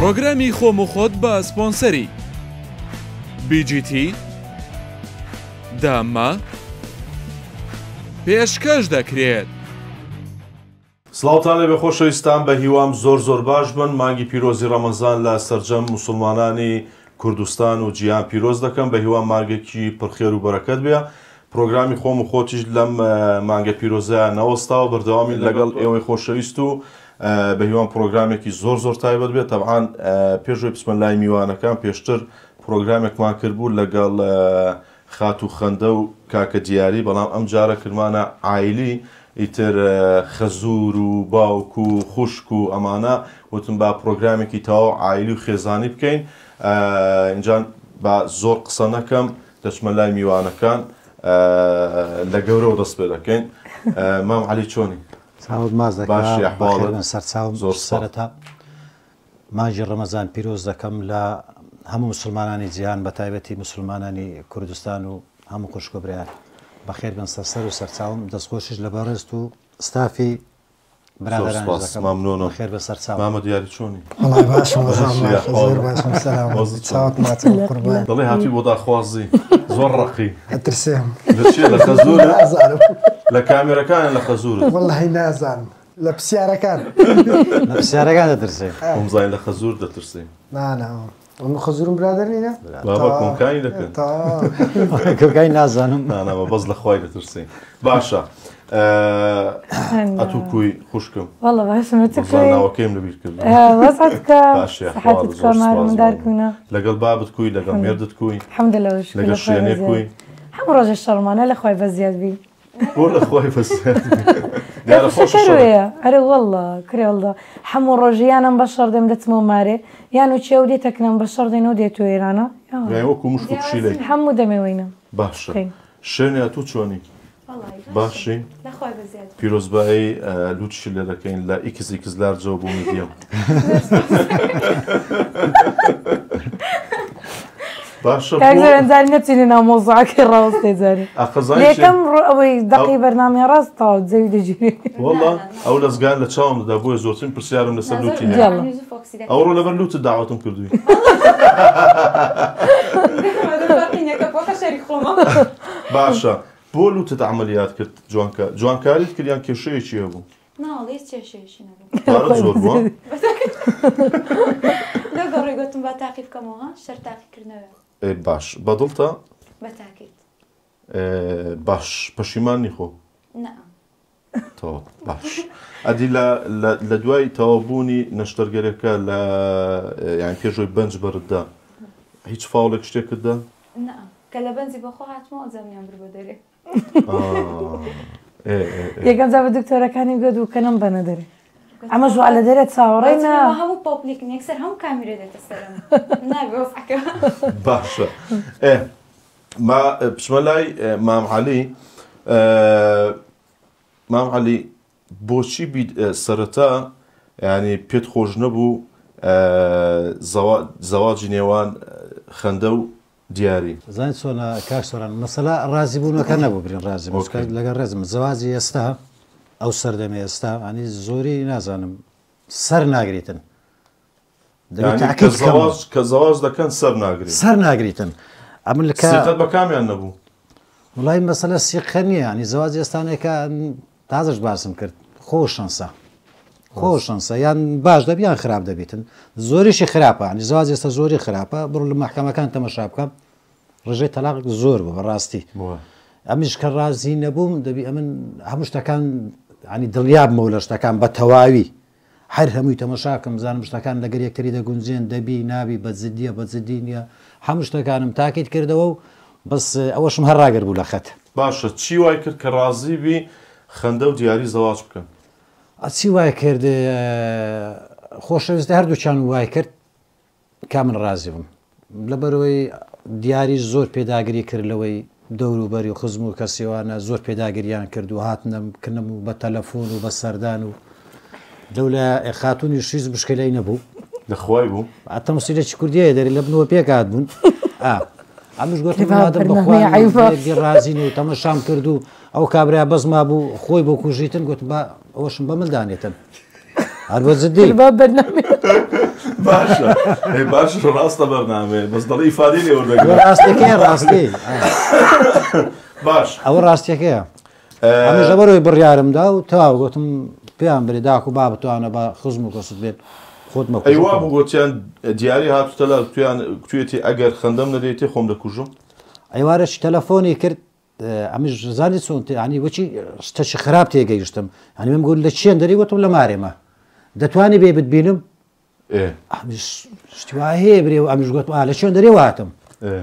پرۆگرامی خۆم و خۆت بە سپۆنسەری BGT داما پێشکەش دەکرێت. سڵاوتان لێبێ خۆشەویستان بە هیوام زۆر زۆر باش بن مانگی پیرۆزی ڕەمەزان لە سەرجەم موسڵمانانی کوردستان و جیهان پیرۆز دەکەم بە هیوام مانگێکی پڕخێر و بەرەکەت بێ پرۆگرامی خۆم و خۆتیش لەم مانگە پیرۆزەیە نەوەستاوە بەردەوامی لەگەڵ ئێوەی خۆشەویست و بە هیوام پرۆگرامێکی زۆر زۆر تایبەت بێت تەبعان پێشوەی بچمە لای میوانەکان پێشتر پرۆگرامێکمان کردبوو لەگەڵ خاتوو خەندە و کاکە دیاری بەڵام ئەم جارە کردمانە عایلی ئیتر خەزور و باوک و خوشک و ئەمانە وتم با پرۆگرامێکی تەواو عایلی و خێزانی بکەین ئینجا با زۆر قسە نەکەم دەچمە لای میوانەکان لە گەورەوە دەست پێ دەکەین مام عەلی چۆنی؟ چاوت ماچ دەکا باشی ئەحواڵت؟ بەخێربێن سەرچاوم زۆر سپاس. سەرەتا مانگی ڕەمەزان پیرۆز دەکەم لە هەموو موسڵمانانی جیهان بە تایبەتی موسڵمانانی کوردستان و هەموو خوشک و برایان بەخێر بن سەر سەر و سەرچاوم دەستخۆشیش لە بەڕێزت و ستافی زۆر برادەرانیش سپاس دەکەم مەمنونم بەخێر بن سەرچاوم. مامە دیاری چۆنی؟ وەڵای باشم وەزعم باشی باشە ئەحواڵت؟ زۆر باشم سەلام وەزعت چۆنە؟ چاوت ماچم قوربان دەڵێ هاتووی بۆ داخوازی زۆر ڕەقی ئەترسێم لە چیە لە خەزورت؟ نازانم لە کامێرەکان یان لە خەزورت؟ وەڵی نازانم لە پرسیارەکان. لە پرسیارەکان دەترسێ. خۆم زانی لە خەزور دەترسی. نا نا ئەم خەزورم برادەر نینە؟ بابا کۆمکانی دەکەن. کۆمکانی نازانم. نا نا بەس لە خوای دەترسی. باشە ئەتوو کوی خوشکم؟ والله باشم ئەتوو کوی؟ ناوەکەیم لەبیر کرد. وەزعتکە؟ باشە صحتتکە مارمدارکونە؟ لەگەڵ بابت کوی لەگەڵ مێردت کوی؟ الحمدلله لەگەڵ شوێنێ کوی؟ هەموو ڕۆژێ شەڕمانە لە خوای بەزیاد بی. بۆ لە خوای بەزیاد بی؟ دیارە خۆشە شەڕ. ئەرێ واللە کورێ واللە هەموو ڕۆژێ یانم بە شەڕ دێم دەچمەوە مارێ یان و چێ و دێ تەکنەم بە شەڕ دێنەوە دێ تۆ ئێرانە یانی وەکو مشک و پشیلەی. هەموو دەمێ وەینە. باشە شوێنێ ئەتوو چۆنی؟ باشی؟ پیرۆزبایی لوتشی لێ دەکەین لە ئیکس ئیکس لارجەوە بۆ میدیەم. باشە کاک زۆران جاری نەچینە ناو مەوزوعەکەی ڕاوەستێ جارێ ئەخەزانی لێکەم ڕۆ ئەوەی دەقی بەرنامەی ڕاست تەواو زەوی دەگیرێ. وەڵا ئەو لەزگان لە چاوم دەدا بۆیە زۆرترین پرسیارم لەسەر لوتی هەیە. یاڵا. ئەوڕۆ لەبەر لوتت داوەتم کردووی. باشە بۆ لوتت عەمەلیات کرد جوانکە جوانکاریت کرد یان کێشەیەکی هەبوو؟ نا وەڵا هیچ کێشەیەکی نەبوو. پارەت زۆر بووە؟ لەو گەڕێ گوتم با تاقی بکەمەوە ها شەر تاقیکردنەوە. ئێ باش بەدڵتە؟ بە تاکید. باش پەشیمان نی خۆ؟ نا. تەواو باش ئەدی لە لە دوای تەواو بوونی نەشتەرگەرەکە لە یان پێشەوەی بەنج بەرتدا هیچ فاوڵێک شتێکت دا؟ نا کە لە بەنجی بەخۆ هاتمەوە ئەنجامیان برد بۆ دەرێ. یەکەم جار بە دکتۆرەکانی گوت و کەنم بەنە دەرێ ئەمە ژوا لە دەرێ چاوەڕێ نا هەموو public یەکسەر هەموو کامیرە دێتە سەرم نابێ وەزعەکە. باشە ئێ ما بچمە لای مام عەلی مام عەلی بۆچی سەرەتا ینی پێت خۆش نەبوو زەواجی نێوان خەندە و دیاری؟ زانی چۆنە کاک سۆران مەسەلە ڕازی بوونەکە نەبوو برین ڕازی بوون چونکە لەگەڵ ڕێزم زەواجی ئێستا ئەو سەردەمی ئێستا ئەنی زۆری نازانم سەر ناگریتن دەبێت تاکید کەمە. کە زەواج دەکەن سەر ناگرین سەر ناگریتن ئەمن کە سیقەت بە کامیان نەبوو؟ وڵی مەسەلە سیقە نییە ینی زەواج ئێستانێکە تازەش باسم کرد خۆ شەنسە خۆ شەنسە یان باش دەبی یان خراپ دەبیتن زۆریشی خراپە ینی زەواج ئێستا زۆری خراپە بڕۆ لە مەحکەمەکان تەمەشا بکە ڕێژەی تەلاق زۆر بوو بەڕاستی ئەمیش کە ڕازی نەبووم دەبی ئەمن هەموو شتەکان ینی دڵیابمەوە لە شتەکان بە تەواوی هەر هەمووی تەمەشاکەم بزانم شتەکان لەگەر یەکتری دەگونجێن دەبی نابی بە جدیە بە جدی نیە هەموو شتەکانم تاکید کردەوە و بەس ئەوەشم هەر ڕاگر بوو لە خەت. باشە چی وای کرد کە ڕازی بی خەندە و دیاری زەواج بکەن؟ چی وای کرد خۆشەویستی هەردووکیان وای کرد کا من ڕازی بووم لەبەرئەوەی دیاریش زۆر پێداگری کرد لەوەی دەوروبەری و خزم و کەسیوانە زۆر پێداگریان کرد و هاتنم کنم و بە تەلەفۆن و بە سەردان و لەولا خاتونیش هیچ مشکلەی نەبوو. لە خوای بوو؟ تەمسیلێکی کوردیە دەری لە بنەوە پێکات بوون. ئەمش گوتم لەبا مادەم بە بەرنامەی خوای عەیبە. یەکدی ڕازین و تەمەشام کرد و ئەو کابرا بەس مابوو خۆی بۆ کوژیتن گوتم با ئەوەشم بە مل دانێتن. هەر بە جدی. با بەرنامەی باشە ئەی باشە ڕاستە بەرنامەیە بەس دەڵێ ئیفادەی لێ وەردەگرم. ڕاستیەکەیە ڕاستی. باش ئەوە ڕاستیەکەیە. ئەمە ژەبەرەوەی بڕیارم دا و تەواو گوتم پێیان برێ داک و باب توانە بە خزم و کەست بێت خۆت مەکوژە. ئەی وا بوو گوتیان دیاری هاتوتە لا تویان کوێتی ئەگەر خەندەم نەدەیتێ خۆم دەکوژم. ئەیوارەش تەلەفۆنی کرد ئەمش زانی چۆن ینی وەچی شتەکی خراپ تێگەیشتم ینی من گوت لە چێن دەری وتم لە مارێمە دەتوانی بێ بتبینم ئەمیش شتی وا هەیە برێ و ئەمیش گوتم ئا لە چێن دەرێ واتم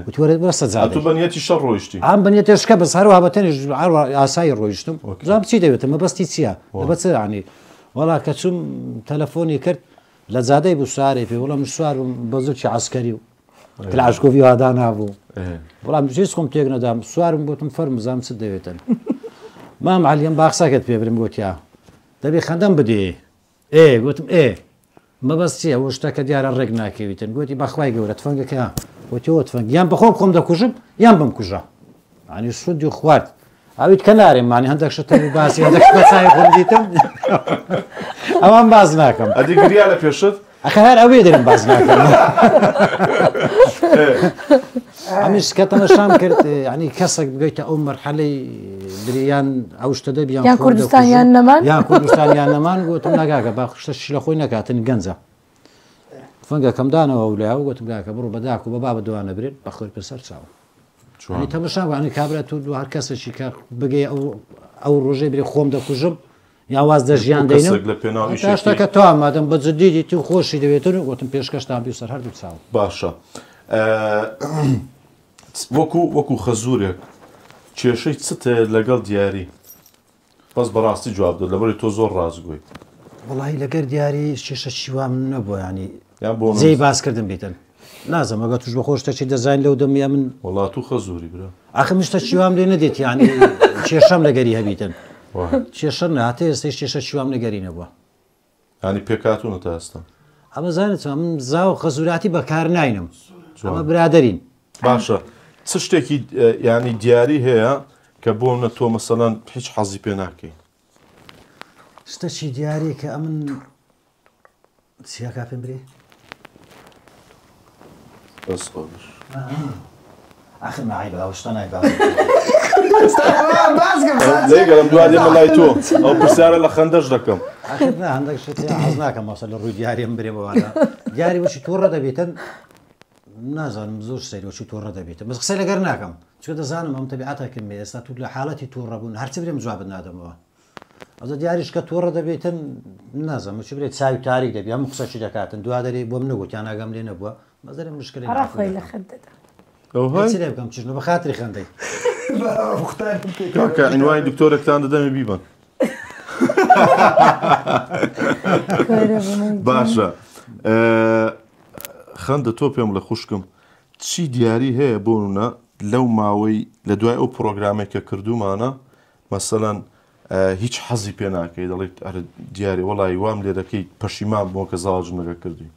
وتی وەرە بۆ سەجادە ئەتوو بە نیەتی شەڕ ڕۆیشتی ئەم بە نیەتێ شکە بەس هەروەها بە تەنیش هەروە ئاسایی ڕۆیشتم زام چی دەوێتم مەبەستی چییە لەبە چ ینی وەڵا کە چوم تەلەفۆنی کرد لە جادەی بوو سوارێ پێ وەڵا من سوار بووم بە زرکی عەسکەری و کلاشکۆفی وا دانابوو بەڵام هیچ خۆم تێک نەدام سوارم گوتم فەرم زام چت دەوێتن مام عەلیەم با قسەکەت پێ برم گوتیا دەبێ خەندەم بدێ ئێ گوتم ئێ مەبەست چییە ئەو شتە کە دیارە ڕێک ناکەویتن گوتی بەخوای گەورە تفەنگەکە گوتی ئەوە تفەنگ یان بەخۆم خۆم دەکوژم یان بمکوژە ینی سوودی خوارد ئەویت کە نارێم مانی هەندێک شت هەبوو باسی هەندێک شت بە چاوی خۆم دیتم ئەوان باس ناکەم ئەدی گریا لە پێشت ئەخە هەر ئەوێ دەرم باس ناکەم ئەمیش کە تەمەشام کرد ینی کەسێک بگەیتە ئەو مەرحەلەی بریان ئەو شتە دەبی یان کوردستان یان نەمان یان کوردستان یان نەمان گوتم ناگاگە با شتەشی لە خۆی نەکاتن گەنجە تفەنگەکەم دانەوە و لایەوە گوتم کاکە بڕۆ بە داک و بە بابە دوانە برێن بە خۆی پێ سەر چاوم ینی تەمەشا وانی کابرا تو هەر کەسێکی کە بگەی ئەو ئەو ڕۆژەی برێ خۆم دەکوژم یا واز لە ژیان دەینم کەسێک لە پێناو ئیشێکی شتەکە تۆ مادەم بە جدی دیتی و خۆشی دەوێتن و گوتم پێشکەشتان بی سەر هەردوو چاو باشە وەکو وەکو خەزورێک کێشەی چت هەیە لەگەڵ دیاری بەس بەڕاستی جواب دە لەبەری تۆ زۆر ڕاستگۆی. وەڵاهی لەگەر دیاری کێشە چی وام نەبووە یانی یان بۆ جێی باسکردن بیتن نازم ئەگەر توش بەخۆ شتەکی دەزانین لەو دەم یا من وەڵا تو خەزوری برا ئاخر من شتەکی وام لێ نەدێت یانی کێشەم لەگەری هەبیتن کێشە نە هەتا ئێستەیش کێشە چی وام لەگەری نەبووە. یانی پێکهاتوونە تا ئێستا. ئەمە زانت چۆن من زاو خەزوراتی بەکار ناینم ئەمە برادەرین. باشە چ شتێکی ینی دیاری هەیە کە بۆ نە تۆ مەسەلەن هیچ حەزی پێ ناکەی؟ شتەکی دیاری کە ئەمن چیاکا پێم برێ؟ بەس خۆش. ئاخر ما عیبە ئەو شتە نایبا. لێگەرم دوا دێمە لای تۆ ئەو پرسیارە لە خەندەش دەکەم. ئاخر نا هەندێک شت هەیە حەز ناکەم مەسەل لە ڕووی دیاریم برێ بەوانە دیاری وەچی تووڕە دەبیتن نازانم زۆر سەیرە وەچی تووڕە دەبیتن بەس قسەی لەگەر ناکەم چونکە دەزانم ئەم تەبیعەتەکەم ئێستا تو لە حاڵەتی تووڕە بوون هەرچی برێم جوابت نادەمەوە ئەوجا دیاریش کە تووڕە دەبیتن نازانم چی برێ چاوی تاریک دەبی هەموو قسەکی دەکاتن دوا دەری بۆم نەگوتیان ئاگام لێ نەبووە مەزەرم مشکلەی ئەڕا خۆی لە خەت دەدا. ئەوهای چ لێ بکەم چژنە بە خاتری خەندەی. کاکە عینوانی دکتۆرێکتان دەدەمێ بیبەن. باشە خەندە تۆ پێم بڵێ خوشکم چی دیاری هەیە بۆ نونە لەو ماوەی لە دوای ئەو پرۆگرامێک کە کردومانە مەسەلەن هیچ حەزی پێ ناکەی دەڵێیت ئەرە دیاری وەڵی وام لێ دەکەی پەشیمان بووە کە زاواجم لەگەڵ کردی.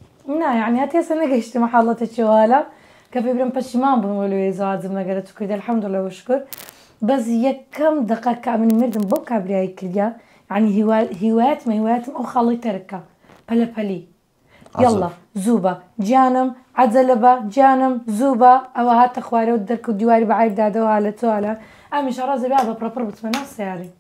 نا یەعنی هەتا ئێستا نەگەیشتمە حاڵەتێکی وەها کە پێی برێم پەشیمان بووم لەوەی زەواجم لەگەرە تو کردی الحمدللە وشکر بەس یەکەم دەقە کە ئەمن مردم بەو کابرایەی کردیا یەعنی هیوا هیوایەتمە هیوایەتم ئەو خاڵەی تەرک کا پەلە پەلی یەڵا زوو بە گیانم عەجەلە بە گیانم زوو بە ئەوە هاتە خوارێ و دەرکەوت دیواری بە عەیب دادەوە ها لە تۆ ها لە ئەمیشە ڕازی بێ بە پڕەپڕ بچمە ناو سەیارەی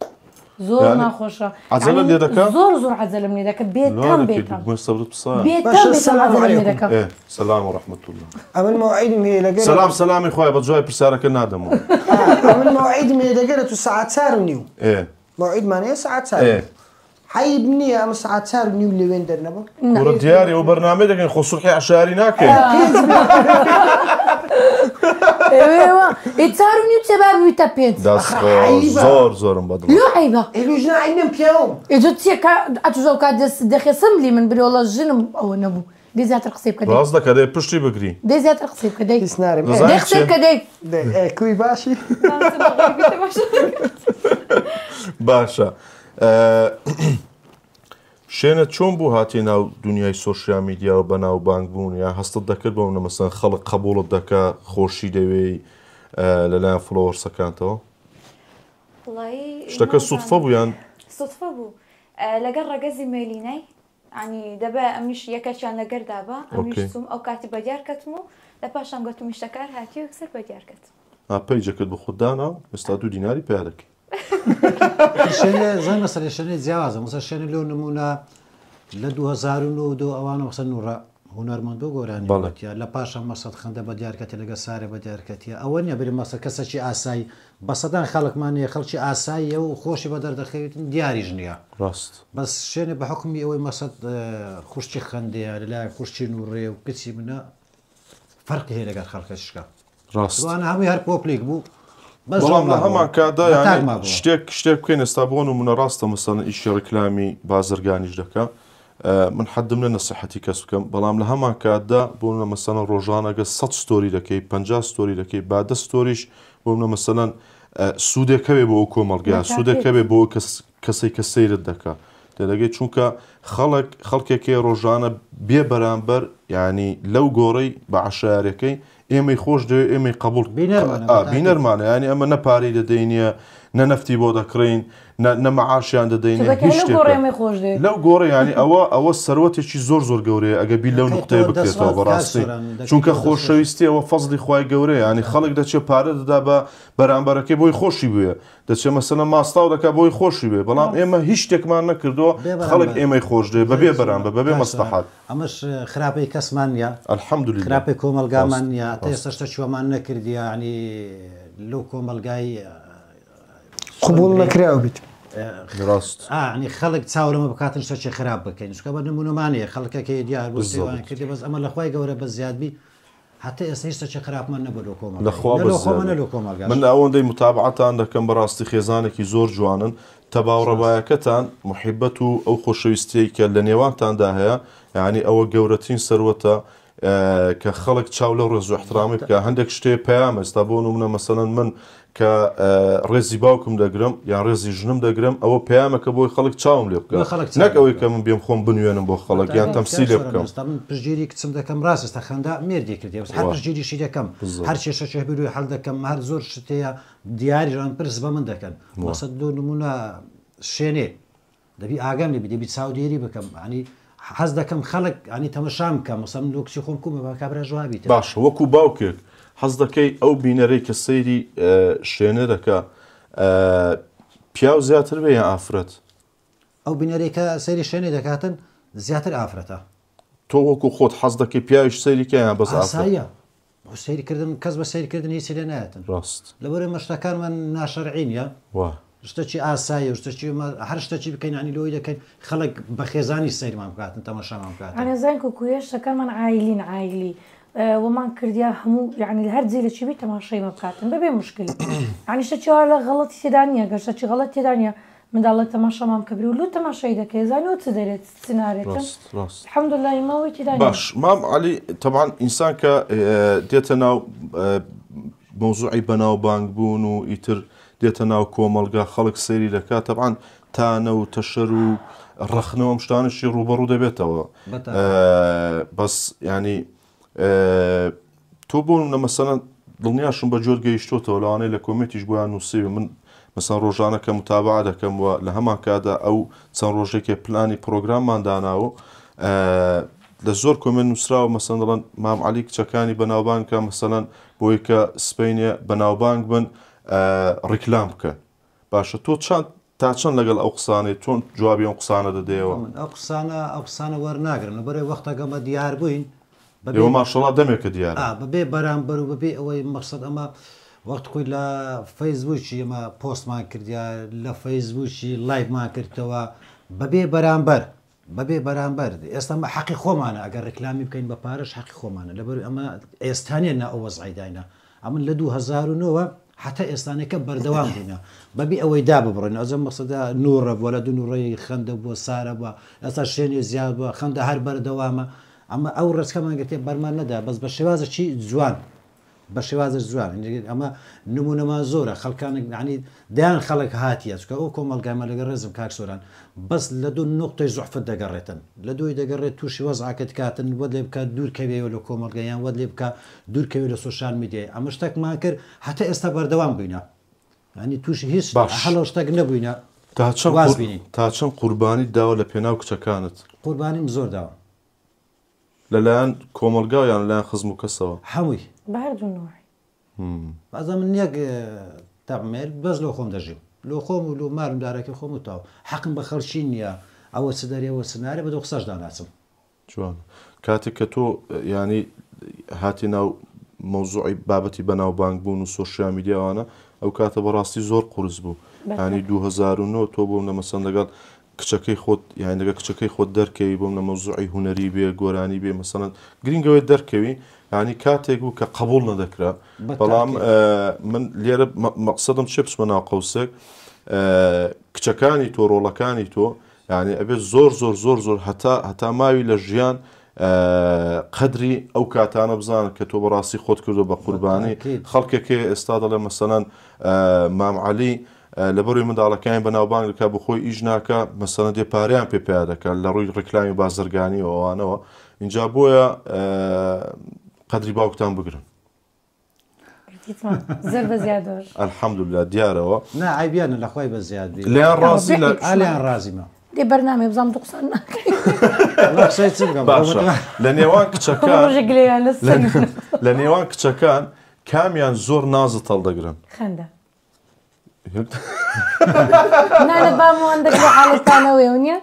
زۆر یانی ناخۆشە عەجەلە یانی لێ دەکا؟ زۆر زۆر عەجەلم لێ دەکا بێتام لۆ بێتام دەکەی سەبرت پسایە بێتام باشە بێتام سلام عەجەلم لێ علیکم دەکا ئێ سەلام و ڕەحمەت اللە ئەمن مەوعیدم هەیە لەگەر سەلام سەلامی خوایە بە جوای پرسیارەکە نادەمەوە ئەمن مەوعیدم هەیە لەگەرە تو سەعات 4:30 ئێ مەوعیدمان هەیە سەعات 4 ئێ عەیب نییە ئەمە سەعات 4:30 لەوێن دەرنەبم؟ کورە دیاری ئەو بەرنامەی دەکەین خۆ سوڵحی عەشایەری ناکەین. ئێوە ئێ 4:30 چێ با ببیتە 5. دەست خۆش زۆر زۆرم بەدڵە. لۆ عەیبە؟ ئێ لۆ ژنە عەیب نییە پیاوم. ئێ جۆ چیە کا ئەتوش ئەو کات دەست دەخێسم لی من برێ وەڵا ژنم ئەوە نەبوو دەی زیاتر قسەی بکە دەی. ڕاست دەکا دەی پشتی بگری. دەی زیاتر قسەی بکە دەی. هیچ نارم. دەی قسەی بکە دەی. دەی ئێ کوی باشی؟ باشە شێنە چۆن بوو هاتیە ناو دنیای سۆشیال میدیا و بەناوبانگ بوون یا هەستت دەکرد بۆ منە مەسەن خەڵک قبوڵت دەکا خۆشی دەوێی لەلایەن followers ەکانتەوە؟ وەڵایی شتەکە سوتفە بوو یان؟ سوتفە بوو لەگەڵ ڕەگەزی مێلینای. عنی دەبایە ئەمنیش یەکەکیان لەگەر دابا ئەمنیش چووم ئەو کاتی بەدیار کەتم و لە پاشان گۆتم ئیشەکار هاتی و یەکسەر بەدیار کەتم. ئا پەیجەکەت بۆ خۆت دانا و ئێستا دوو دیناری پیا دەکەی. شوێنێ زۆر مەسەلەی شوێنێ جیاوازە مەسەلەن شوێنێ لۆ نموونە لە 2009 و دو ئەوانە مەسەلەن نوڕە هونەرمەندو گۆرانی بەڵێ. وتیە لە پاشان مەسەد خەندە بە دیار کەتیە لەگەل سارێ بە دیار کەتیە ئەوە نیە بری مەسەد کەسەکی ئاسایی بە سەدان خەڵکمان هەیە خەڵکی ئاساییە و خۆشی بە دەردەخەویتن دیاریش نیە ڕاست. بەس شوێنێ بە حوکمی ئەوەی مەسەد خوشکی خەندەیە لەلایەک خوشکی نوڕێ و کچی منە فەرقی هەیە لەگەل خەڵکەشکە ڕاست. ئەوانە هەمووی هەر پۆپلیک بوو بەس بەڵام لە مابووە هەمان کاتدا بە تاک یانی مابووە. شتێک شتێک بکەین ئێستا بۆ نمونە ڕاستە مەسەلەن ئیشی ڕیکلامی بازرگانیش دەکا من حەدم نە نەسیحەتی کەس بکەم بەڵام لە هەمان کاتدا بۆ نمونە مەسەلەن ڕۆژانە گەر 100 story دەکەی 50 story دەکەی با دە story ش بۆ نمونە مەسەلەن سوودێک هەبێ بۆ ئەو کۆمەڵگا سوودێک هەبێ بۆ کەس کەسێک کە سەیرت دەکا تێدەگەی چونکە خەڵک خەڵکێک هەیە ڕۆژانە بێ بەرامبەر یعنی لەو گۆڕەی بە عەشایەرەکەی ئێمەی خۆش دەوێت ئێمەی قبول بینەرمانە بە تاکید. بینەرمانە یعنی ئەمە نە پارەی دەدەینە نە نەفتی بۆ دەکڕین نە نە مەعاشیان دەدەینێ چونکە هیچ لەو شتێک گۆڕێ ئێمەی خۆش دەوێت. لەو گۆڕێ یعنی ئەوە ئەوە سەروەتێکی زۆر زۆر گەورەیە ئەگەر بیر لەو دەکەیتەوە نقطەیە بکرێتەوە دەسەڵات کاک بەڕاستی سۆران، دەکەیتەوە چونکە دەسەڵات. خۆشەویستی ئەوە فەزڵی خوای گەورەیە یعنی خەڵک دەچێت پارە دەدا بە بەرامبەرەکەی بۆی خۆشی بوێ دەچێ مەسەلەن ماستاو دەکا بۆی خۆشی بێ بەڵام ئێمە هیچ شتێکمان نەکردووە بێ خەڵک بەرامبەر. ئێمەی خۆش دەوێ بەبێ کاک سۆران، بەرامبەر بەبێ کاک سۆران، مەسلەحەت. ئەمەش خراپەی کەسمان نییە الحمدللە خراپەی کۆمەڵگامان ڕاست نییە تا ڕاست. ئێستا شتە چوەمان نەکردیە یعنی لەو کۆمەڵگای چۆن قبوڵ برێ نەکراو بیت. ڕاست. یعنی خەڵک چاو لەمە بکاتن شتێکی خراپ بکەین چونکە بە نمونەمان هەیە خەڵکەکەی دیار بوو بالضبط. سەیرمان کردی بەس ئەمە لە خوای گەورە بە زیاد بی هەتا ئێستا هیچ شتێکی خراپمان نەبوو لۆ کۆمەڵگای لەخوا نە بە لۆ خۆمان زیاد نە لۆ کۆمەڵگاش. من ئەوەندەی متابعەتان دەکەم بەڕاستی خێزانێکی زۆر جوانن تەبا و سپاس. ڕەبایەکەتان محیبەت و ئەو خۆشەویستیەی کە لە نێوانتاندا هەیە یعنی ئەوە گەورەترین سەروەتە کە خەڵک چاو لەو ڕێز و احترامی بکە هەندێک شتێ پەیام ئێستا بۆ نمونە مەسەلەن من کە ڕێزی باوکم دەگرم یان ڕێزی ژنم دەگرم ئەوە پەیامەکە بۆی خەڵک چاوم لێ بکە بۆ خەڵک چاوم نەک لێ ئەوەی بکە. کە من بێم خۆم بنوێنم بۆ خەڵک یان بەتایبەت تەمسیلێ کاک سۆران بکەم. ئێستا من پشتگیری کچم دەکەم ڕاست ئێستا خەندە مێردی کردیە بەس هەر وا. پشتگیریشی دەکەم بالضبط. هەر کێشەکی هەبێ لۆی حەل دەکەم هەر زۆر شت هەیە دیاریش ئەم پرس بە من دەکەن وا. مەسەد لۆ نمونە شێنێ دەبی ئاگام لێ بی دەبی چاودێری بکەم ینی حەز دەکەم خەڵک ینی تەمەشام بکەم مەسەن لۆ کچی خۆم کومە با کابرا جوابی تر. باشە وەکو باوکێک حەز دەکەی ئەو بینەرەی کە سەیری شێنە دەکا پیاو زیاتر بێ یان ئافرەت؟ ئەو بینەرەی کە سەیری شێنێ دەکاتن زیاتر ئافرەتە. تۆ وەکو خۆت حەز دەکەی پیاویش سەیری کە یان بەس ئافرەت؟ ئاساییە بۆ سەیرکردن کەس بە سەیرکردن هیچی لێ نایەتن. ڕاست. لەبەرئەوەی ئێمە شتەکانمان ناشەرعی نییە. وا. شتەکی ئاساییە و شتەکی ئێمە هەر شتەکی بکەین یانی لۆی دەکەین خەڵک بە خێزانی سەیرمان بکاتن تەماشامان بکاتن. یانی زانین کوکویە شتەکانمان عایلین عایلی وەمان کردیا هەموو یانی هەر جێ لەچی بی تەماشای مە بکاتن بەبێ مشکل یانی شتەکی وا لە غەڵەتی تێدا نییە گەر شتەکی غەڵەت تێدا نییە منداڵە تەماشامان بکە بری و لۆ تەماشای دەکەی زانی و چ دەرێت چ نارێتن ڕاست ڕاست. الحمدلله ئیمە وەی تێدا نییە. باش مام عەلی تەبعەن ئینسان کە دێتە ناو مەوزوعی بەناوبانگ بوون و ئیتر دێتە ناو کۆمەڵگا خەڵک سەیری دەکات تەبعەن تانە و تەشەر و ڕەخنە و ئەم شتانەشی ڕووبەڕوو دەبێتەوە بەس ینی تۆ بۆ نمونە مەسەلەن دڵنیاشم بە جۆر گەیشتۆتەوە لەوانەیە لە comment یش بۆیان نووسیوی من مەسەن ڕۆژانە کە متابعە دەکەم و لە هەمان کاتدا ئەو چەند ڕۆژێکێ پلانی پرۆگراممان داناوە لە زۆر comment نووسراوە مەسەن دەڵێن مام عەلی کچەکانی بەناوبانگ کە مەسەلەن بۆی کە سپەینێ بەناوبانگ بن ڕیکلام بکەن باشە تۆ چەند تا چەند لەگەڵ ئەو قسانەی چۆن جوابی ئەو قسانە دەدەیەوە؟ من ئەو قسانە ئەو قسانە وەرناگرم لەبەرئەوەی وەختەگەمە دیار بووین بەبێ ئێوە ماشەڵا دەمێکە دیارن. ئا بەبێ بەرامبەر و بەبێ ئەوەی مەقسەد ئەمە وەخت خۆی لە فەیسبووکی ئەمە پۆستمان کردیا لە فەیسبووکی live مان کردەوە بەبێ بەرامبەر بەبێ بەرامبەر ئێستا ئەمە حەقی خۆمانە ئەگەر ڕیکلامی بکەین بە پارەش حەقی خۆمانە لەبەر ئەمە ئێستا نیە نا ئەو وەزعەی داینا ئەمن لە 2009 وە حتا ئێستانەکە بەردەوام بووینە بەبێ ئەوەی داببڕین ئەزە مەقسەدە نوڕە بووە لە دوو نوڕەی خەندە بووە سارە بووە ئێستا شوێنی زیاد بووە خەندە هەر بەردەوامە ئەمە ئەو ڕێچکەمان گرتێ بەرمان نەدا بەس بە شێوازێکی جوان بە شێوازێک جوان ئەمە نمونەمان زۆرە خەڵکانێک یعنی دەیان خەڵک هاتیە چونکە ئەو کۆمەڵگایمە لەگەڵ ڕێزم کاک سۆران بەس لە دوو نوقتەی زوعفت دەگەڕێتن لە دووی دەگەڕێت تووشی وەزعەکەت کاتن وەت لێ بکات دوور کەوێەوە لە کۆمەڵگە یان وەت لێ بکە دوور کەوێ لە social media ی ئەمە شتێکمان کرد هەتا ئێستا بەردەوام بووینە ینی تووشی هیچ باش. هەڵۆ شتێک نەبووینە. تا چەند واز بینین. تا چەند قوربانیت داوە لە پێناو کچەکانت؟ قوربانیم زۆر داوە. لەلایەن کۆمەڵگا یان لەلایەن خزم و کەسەوە؟ هەمووی. بە هەردوو نوعی. بەزە من یەک تەعمێل بەس لۆ خۆم دەژیم. لۆ خۆم و لۆ مالم دارەکەی خۆم و تاو. حەقم بە خەڵکی نییە ئەوە چ دەرێ ئەوە چ نارێ بە دۆ قسەشدا ناچم. جوانە. کاتێک کە تۆ یانی هاتی ناو مەوزوعی بابەتی بەناوبانگ بوون و سۆشیال میدیا ئەوانە ئەو کاتە بەڕاستی زۆر قورس بوو یانی 2009 تۆ بۆم لە مەسەن لەگەڵ کچەکەی خۆت یان لەگە کچەکەی خۆت دەرکەوی بۆم لە مەوزوعی هونەری بێ گۆرانی بێ مەسەلەن گرینگەوەی دەرکەوی ینی کاتێک بوو کە قبول نەدەکرا بەڵام من لێرە مەقسەدم چێ بچمە ناو قەوسێک کچەکانی تۆ ڕۆڵەکانی تۆ یانی ئەبێت زۆر زۆر زۆر زۆر هەتا هەتا ماوی لە ژیان قەدری ئەو کاتانە بزانن کە تۆ بەڕاستی خۆت کردو بە قوربانی خەڵکێک ئێستا دەڵێ مەسەلەن مام عەلی لەبەروی منداڵەکانی بەناوبانگ دەکات بۆ خۆی ئیش ناکە مەسەلەن دێ پارەیان پێ پیا دەکات لە ڕووی ڕیکلامی بازرگانی و ئەوانەوە اینجا بۆیە قەدری باوکتان بگرن زۆر بە زیادەوەش الحمدلله دیارەوە نا عیبیانە لە خۆی بە زیاد بی لێیان ڕازی لە ئالیان ڕازیمە دێ بەرنامەی بزانم دوو قسان ناکەی وەڵا قسەی چ بکەم باشە لە نێوان کچەکان ڕۆژێک گلەیان لە سەر لە نێوان کچەکان کامیان زۆر نازت هەڵدەگرن خەندە نانە بامەوە هەندێک لە حاڵەتانەوەیە نییە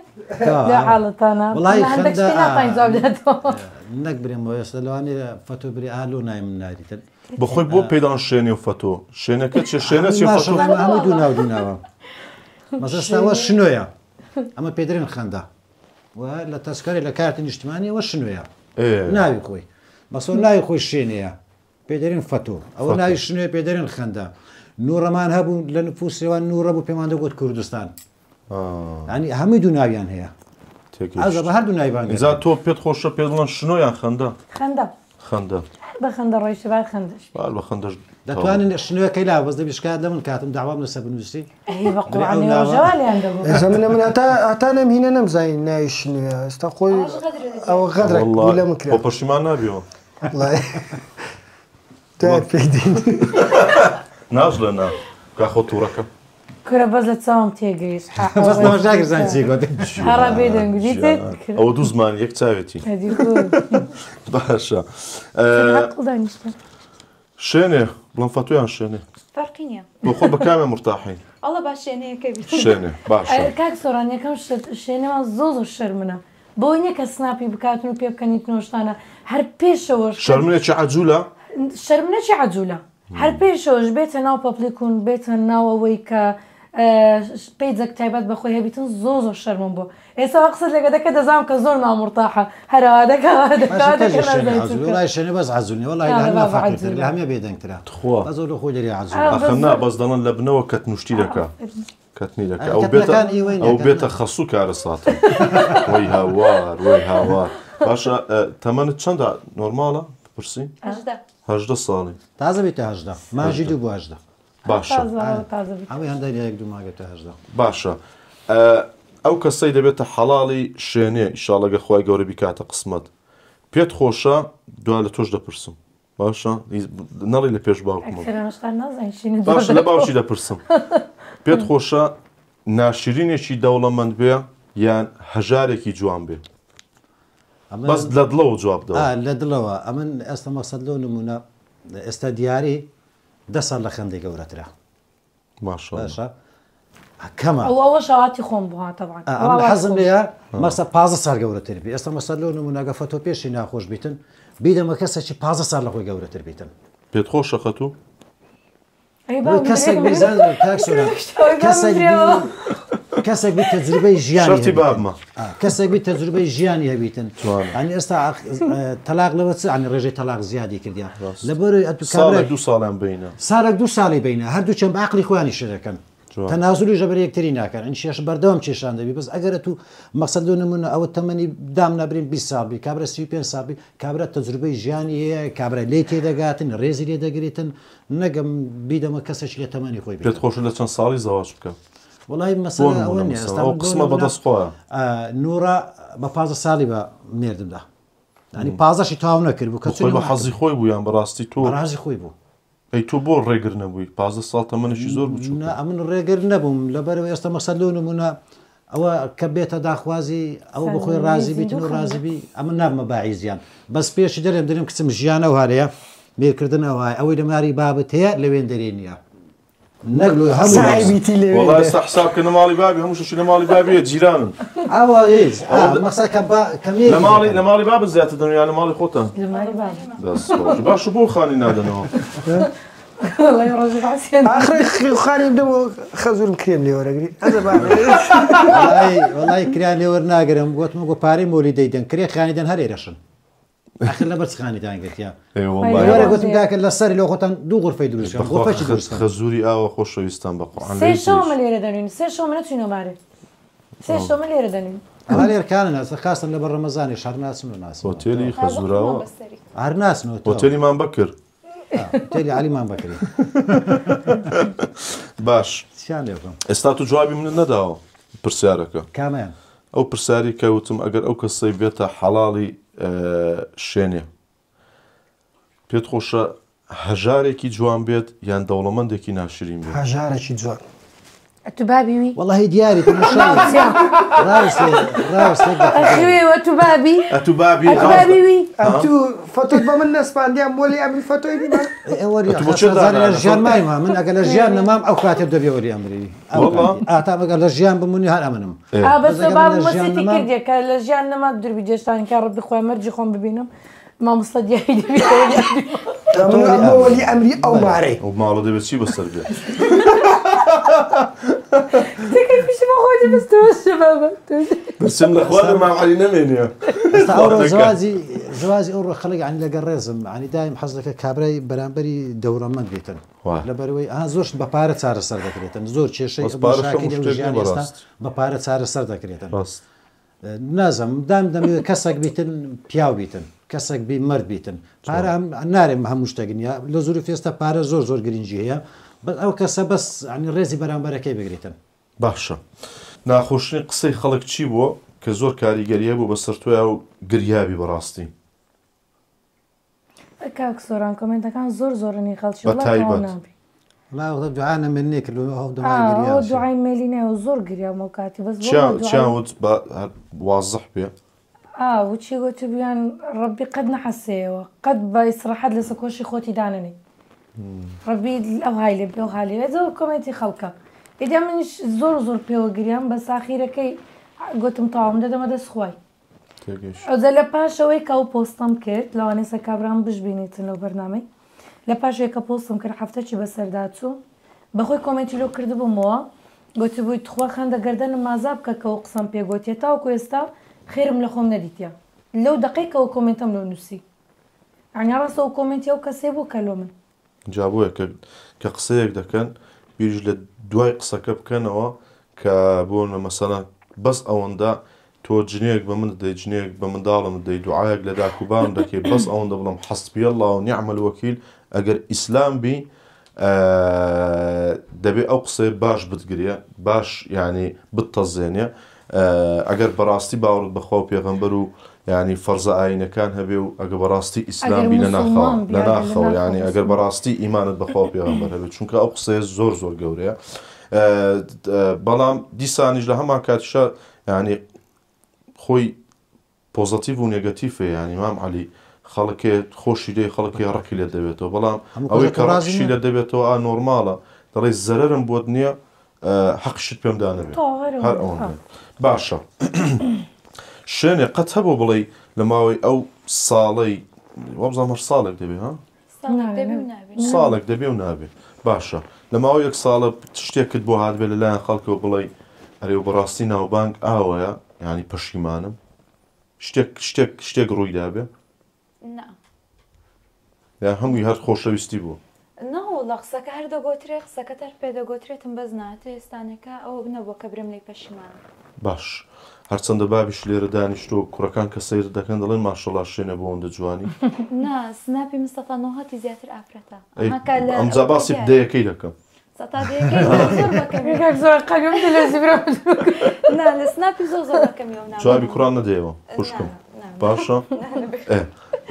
لە حاڵەتانە وەڵای هەندێک خەندە شتی ناتوانین جواب بداتەوە نەک برێمەوە ئێستا لەوانەیە فەتۆ برێ ئا لۆ نای من ناریتن بەخۆی بۆ پێدان شێنێ و فەتۆ شێنەکە چێ شێنە چێ فەتۆ هەموو دوو ناو دوو ناوە مەسەستاوە شنۆیە ئەمە پێدرێن خەندە و لە تەسکەرێ لە کارتی نیشتمانیەوە شنۆیە ناوی خۆی بەسۆ ناوی خۆی شێنەیە پێدەرێن فەتۆ ئەوە ناوی شنۆیە پێدەرێن خەندە نوڕەمان هەبوو لە نفوسەوە نوڕە بوو پێمان دەگوت کوردستان ینی هەمووی دوو ناویان هەیە ئازە بە هەردوو ناوی بانگ ئینجا تۆ پێت خۆشە پێ دڵن شنۆ یان خەندە خەندە خەندە هەر بە خەندە ڕۆیشتە بار خەندەش بار بە خەندەش دەتوانن شنۆیەکەی لا بەس دەبی شکایەت لە من کاتم داوام لەسەر بنووسی ئەی بە قورعان ڕۆژەوا لێیان دەبوو ئێستا من من هەتا هەتا نەم هینە نەمزانی ناوی شنوێ ئێستا خۆی ئەوە غەدرێک بوو لە من کرا خۆ پەشیمان نابیەوە وەڵای تا پێی دین ناژڵێ نا کا خۆ تووڕەکەم کورە بەس لە چاوم تێگەیشت بەس لەوەش ناگرزان چی گوت هەڕا بێدەنگ دیتت ئەوە دوو زمان یەک چاوێتی ئەدی کور باشە عەقڵ دانیشتە شێنێ بڵم فەتویان شێنێ فەرقی نییە بۆ خۆ بە کامێ مرتاحین ئەڵە با شێنەیەکە بیت شێنێ باشە کاک سۆران یەکەم شت شێنەمان زۆر زۆر شەرمنە بۆی نییە کە سناپی بکاتن و پێ بکەنیتن و شتانە هەر پێشەوەش شەرمنێکی عەجولە شەرمنێکی عەجولە هەر پێشەوەش بێتە ناو پەپلیکون بێتە ناو ئەوەی کە پەیجەک تایبەت بە خۆی هەبیتن زۆر زۆر شەرمم بۆ ئێستا وا قسەت لەگە دەکە دەزانم کە زۆر نامورتاحە هەروا دەکا وا دەکا وا دەکا نازانی چ بکا. وەڵای شێنێ بەس عەزول نیە وەڵای لە هەموو فەقیرترە لە هەموو بێدەنگترە تخوا بەس لە خۆی دەرێ عەزول. ئاخر نا بەس دەڵێن لە بنەوە کەتنوشتی دەکا کەتنی دەکا ئەو بێتە ئەو بێتە خەسوو کارەساتە وەی هاوار وەی هاوار باشە تەمەنت چەندە نۆرماڵە بپرسی 18 ساڵی تازە بیتە 18 ماژی دوو بۆ 18 باشە ئەوەی هەندێک یەک دوو ماگەتە 18 باشە ئەو کەسەی دەبێتە حەڵاڵی شێنێ ئیشاڵەگە خوای گەورە بیکاتە قسمەت پێت خۆشە دوا لە تۆش دەپرسم باشە نەڵی لە پێش باوکم باشە لە باوکی دەپرسم پێت خۆشە ناشرینێکی دەوڵەمەند بێ یان هەژارێکی جوان بێ بەس لە دڵەوە جواب دەوە لە دڵەوە ئەمن ئێستا مەسەد لەو نمونە ئێستا دیاری دە ساڵ لە خەندەی گەورەترە باشە کەمە ئەو ئەوە شەواتی خۆم بوو ها تەبعەن ئەمن حەزم لێیە مەسە 15 سال گەورەتر بی ئێستا مەسە لۆ نمونەگە فەتۆ پێشی ناخۆش بیتن بیدەمە کەسێکی 15 سال لە خۆی گەورەتر بیتن پێت خۆشە خەتوو کەسێک بیزان کاک سۆران کەسێک کەسێک بی تەجروبەی ژیانی شەرتی بابمە کەسێک بی تەجروبەی ژیانی هەبیتن ئەنی ئێستا تەلاق لەوە چ ئەنی ڕێژەی تەلاق زیادی کردیان لەبەر ساڵێک دوو ساڵیان بینە ساڵێک دوو ساڵی بینە هەردووچەند بە عەقڵی خۆیانی شەرەکەن تەنازولی ژەبەر یەکتری ناکەن ئەنی شێش بەردەوام کێشان دەبی بەس ئەگەر تو مەقسەد لۆ نمونە ئەوە تەمەنی دام نابرین 20 ساڵ بی کابرا 35 ساڵ بی کابرا تەجروبەی ژیانی هەیە کابرا لێی تێدەگاتن ڕێزی لێ دەگریتن نەگەم بیدەمە کەسێکی لە تەمەنی خۆی پێت خۆشە لە چەند ساڵی زەواج بکە وڵی مەسەلە ئەوە نییە ئێستا ئەو قسمە بەدەست خۆیە نوڕە بە 15 ساڵی بە مێردمدا ینی پازەشی تاو نەکرد بوو کە خۆی بە حەزی خۆی بوو یان بەڕاستی تۆ ڕازی خۆی بوو. ئەی تۆ بۆ ڕێگر نەبووی؟ 15 ساڵ تەمەنێکی زۆر بچووکە. نا ئەمن ڕێگر نەبووم لەبەرئەوەی ئێستا مەسەل لۆ نموونە ئەوە کە بێتە داخوازی ئەوە بەخۆی ڕازی بیتن و ڕازی بی ئەمن نابمە باعیزیان بەس پێشی دەرێم دەرێم کچم ژیان ئەو هەرەیە مێرکردن ئەوە ئەوەی لە ماری بابت هەیە لەوێن دەرێ نییە نەک لۆ هەموو ساحێبیتی لەوێ وەڵا ئێستا حساب کە لە ماڵی بابی هەموو شتێکی لە ماڵی بابیە جیرانن. ئەوە هیچ مەسە کە با کە مێردی لە ماڵی دەکەن. لە ماڵی بابت زیاتر دەن یان لە ماڵی خۆتان؟ لە ماڵی بابم. دەست خۆش. باشە بۆ خانی نادەنەوە؟ وەڵای ڕۆژی بەعسیان. ئاخر خانی بدەمەوە خەزورم کرێم لێ وەرەگری. ئەزە با. وەڵای وەڵای کریان لێ وەرناگرم گوتم گۆ پارەی مۆلی دەیدەن کرێ خانی دەن هەر ئێرەشن. ئاخر لەبەر چ خانیتان گرتیە؟ ئێ وەرە وەڵای گوتم کاکە لەسەری لۆ خۆتان دوو غورفەی دروست کەن بەخوا غورفەکی دروست کەن. خەزوری ئاوە خۆشەویستان بە قورعان سێ لێی شەوە تێیش. مە لێرە دەنوین سێ شەوە مە نەچوینەوە مارێ سێ شەوە مە لێرە دەنوین. ئەوە لێر کانن ئەسە خاستن لەبەر ڕەمەزانیش هەر ناچن و ناسن. هۆتێلی تازە خەزوراوە قوڕمان بەسەری. هەر ناچن و تۆ. هۆتێلی مام بەکر. هۆتێلی عەلی مام بەکری. باش چیان لێ بکەم؟ ئێستا تۆ جوابی منت نەداوە پرسیارەکە. کامیان؟ ئەو پرسیاری کە وتم ئەگەر ئەو کەسەی بێتە حەڵاڵی شێنێ پێت خۆشە هەژارێکی جوان بێت یان دەوڵەمەندێکی ناشرین بێت؟ هەژارێکی جوان. ئەتو بابی وی؟ وەڵاهی دیاری تەماشای ڕاوسێ ڕاوسێ ئەخوێ ئەتو بابی ئەتو بابی ئەتو بابی وی؟ ئەتو فەتۆت بە من نەسپاندیان وەلی ئەمری فەتۆی نیمان. وەری ئەتو بۆ چێ لە دانانە؟ ژیان مایمە من ئەگەر لە ژیان نەمام ئەو کاتێ دەبێ وەلی ئەمری وەڵا؟ ئاتا ئەگەر لە ژیان بمونی هەر ئەمنم. ئا بەس بەس ئەگەر من بابم لە ژیان وەسیەتی نەمام کردیە کە لە ژیان نەما دووربی جێشتان کە ڕەبی خوای مەرجی خۆم ببینم مامۆستا دیاری دەبی وەلی ئەمری. ئەمن ئەمە وەلی ئەمری ئەو مارەی. ئەو ماڵە دەبێت چی بەسەر بێت؟ تکەی پیشی بۆ خۆی دەبستەوە شبابە. پرسم لە خوا مام عەلی نەمێنێ. ئێستا ئەوڕۆ زەواجی زەواجی ئەوڕۆ خەڵک یانی لەگەڵ ڕێزم یانی دایم حەز دەکە کابرای بەرامبەری دەوڵەمەند بێتن لەبەرەوەی ئا زۆر شت بە پارە چارەسەر دەکرێتن زۆر کێشەی بەس پارە مشاکلی هەموو ئەو شتێک ژیانی نییە ئێستا بەڕاست. بە پارە چارەسەر دەکرێتن. ڕاست. نازم دام دەمەوێت کەسێک بیتن پیاو بیتن کەسێک بی مەرد بیتن پارە هەم نارێم هەموو شتێک نییە لە زوروفی ئێستا پارە زۆر زۆر گرنگی هەیە بەس ئەو کەسە بەس یانی ڕێزی بەرامبەرەکەی بگریتن. باشە ناخۆشترین قسەی خەڵک چی بووە کە زۆر کاریگەری هەبوو بەسەر تۆیا و گریابی بەڕاستی؟ کاک سۆران کۆمێنتەکان زۆر زۆرنی خەڵکی بە وڵا تەواو تایبەت. نابی. وەڵا ئەوە دوعا نەمێنێ کرد ئەو دەمای ئا گریا ئەوە شێ. دوعای مێلی نایەوە زۆر گریام ئەو کاتی بەس وەڵا چیان دوعای چیان وت با هەر وازح بێ. ئا وچی گۆتبویان ڕەبی قەت نەحەسێیەوە قەت بە ئیسڕاحەت لەسە کۆشی خۆتی دانەنێی ڕەبی ئەوهای لێ بێ ئەوها لێ بێ زۆر کۆمێنتی خەڵکە ئیدی منیش زۆر زۆر پێوە گریام بەس ئاخیرەکەی گۆتم تەواوم دەدەمە دەست خوای. تێگەیشت. ئەوجا لە پاشەوەی کە ئەو پۆستەم کرد لەوانەیە سە کابرام بشبینیتن لەو بەرنامەی لە پاشەوەی کە پۆستم کرد هەفتەکی بەسەردا چوو بەخۆی کۆمێنتی لۆ کردبوومەوە گوتبووی تخوا خەندە گەردەنم مازا بکە کە ئەو قسەم پێ گۆتیە تاوەکو ئێستا خێرم لە خۆم نەدیتیە لەو دەقەی کە ئەو کۆمێنتەم لۆ نووسی یانی ڕاستە ئەو کۆمێنتی ئەو کەسەی بوو کە لۆ من جا بۆیە کە کە قسەیەک دەکەن بیریش لە دوای قسەکە بکەنەوە کە بۆ مەسەلەن بەس ئەوەندە تۆ جنێک بە من دەدەی جنێک بە منداڵم دەدەی دوعایەک لە داک و بام دەکەی بەس ئەوەندە بڵێم حسبی اللە و نعم الوکیل ئەگەر ئیسلام بی دەبێ ئەو قسەیە باش بتگرێ باش یعنی بتەزێنێ ئەگەر بەڕاستی باوەڕت بەخوا و پێغەمبەر و یعنی فەرزە ئاینەکان هەبێ و ئەگە بەڕاستی ئیسلام ئەگەر بی لە ناخەوە موسڵمان بی لە ئەگەر لە ناخەوە ناخەوە یعنی ئەگەر موسڵمان بەڕاستی ئیمانت بەخوا و پێغەمبەر هەبێ چونکە ئەو قسەیە زۆر زۆر گەورەیە بەڵام دیسانیش لە هەمان کاتیشا یعنی خۆی پۆزەتیڤ و نێگەتیڤ هەیە یانی مام عەلی خەڵکێ خۆشی لێ خەڵکێ ڕقی لێت دەبێتەوە بەڵام هەموو ئەوەی کەسێک کە ڕازی ڕقیشی نییە. لێت دەبێتەوە ئا نۆرماڵە دەڵێی زەرەرم بۆت نییە حەقیشت پێم دا نەبێ تەواو هەر هەر ئەوەندە ئەوەندە باشە شوێنێ قەت هەبوو بڵێی لە ماوەی ئەو ساڵەی وابزانم هەر ساڵێک دەبێ ها ساڵێک دەبی و نابێ. ساڵێک دەبێ و نابێ باشە لە ماوەی یەک ساڵە شتێکت بۆ هاتبێ لەلایەن خەڵکەوە بڵێی ئەرێ و بەڕاستی ناوبانگ ئاوەیە یانی پەشیمانم شتێک شتێک شتێک ڕووی دابێ؟ نا. یا هەمووی هەر خۆشەویستی بوو؟ نەوەڵا قسەکە هەر دەگۆترێ قسەکەت هەر پێ دەگۆترێتم بەس نا تا ئێستانەکە ئەوە نەبووە کە برێم لێی پەشیمانم. باش هەرچەندە بابیش لێرە دانیشتووە کوڕەکان کە سەیرت دەکەن دەڵێن ماشەڵا شێنە بۆ ئەوەندە جوانی. نا سناپی من سەتا نۆهەتی زیاتر ئافرەتە ئەی ئەها کە لە ئەمجا ئەوەکە باسی دیارە. دەیەکەی دەکەم. سەتا دەیەکەی زۆر زۆر بەکەمی. کاک زۆر قەلوم دلێزی برام. نا لە سناپی زۆر زۆر بەکەمی ئەو جوابی نامانە. کوڕان نەدەیەوە نا خوشکم نا باشە نا نەبێ. ئێ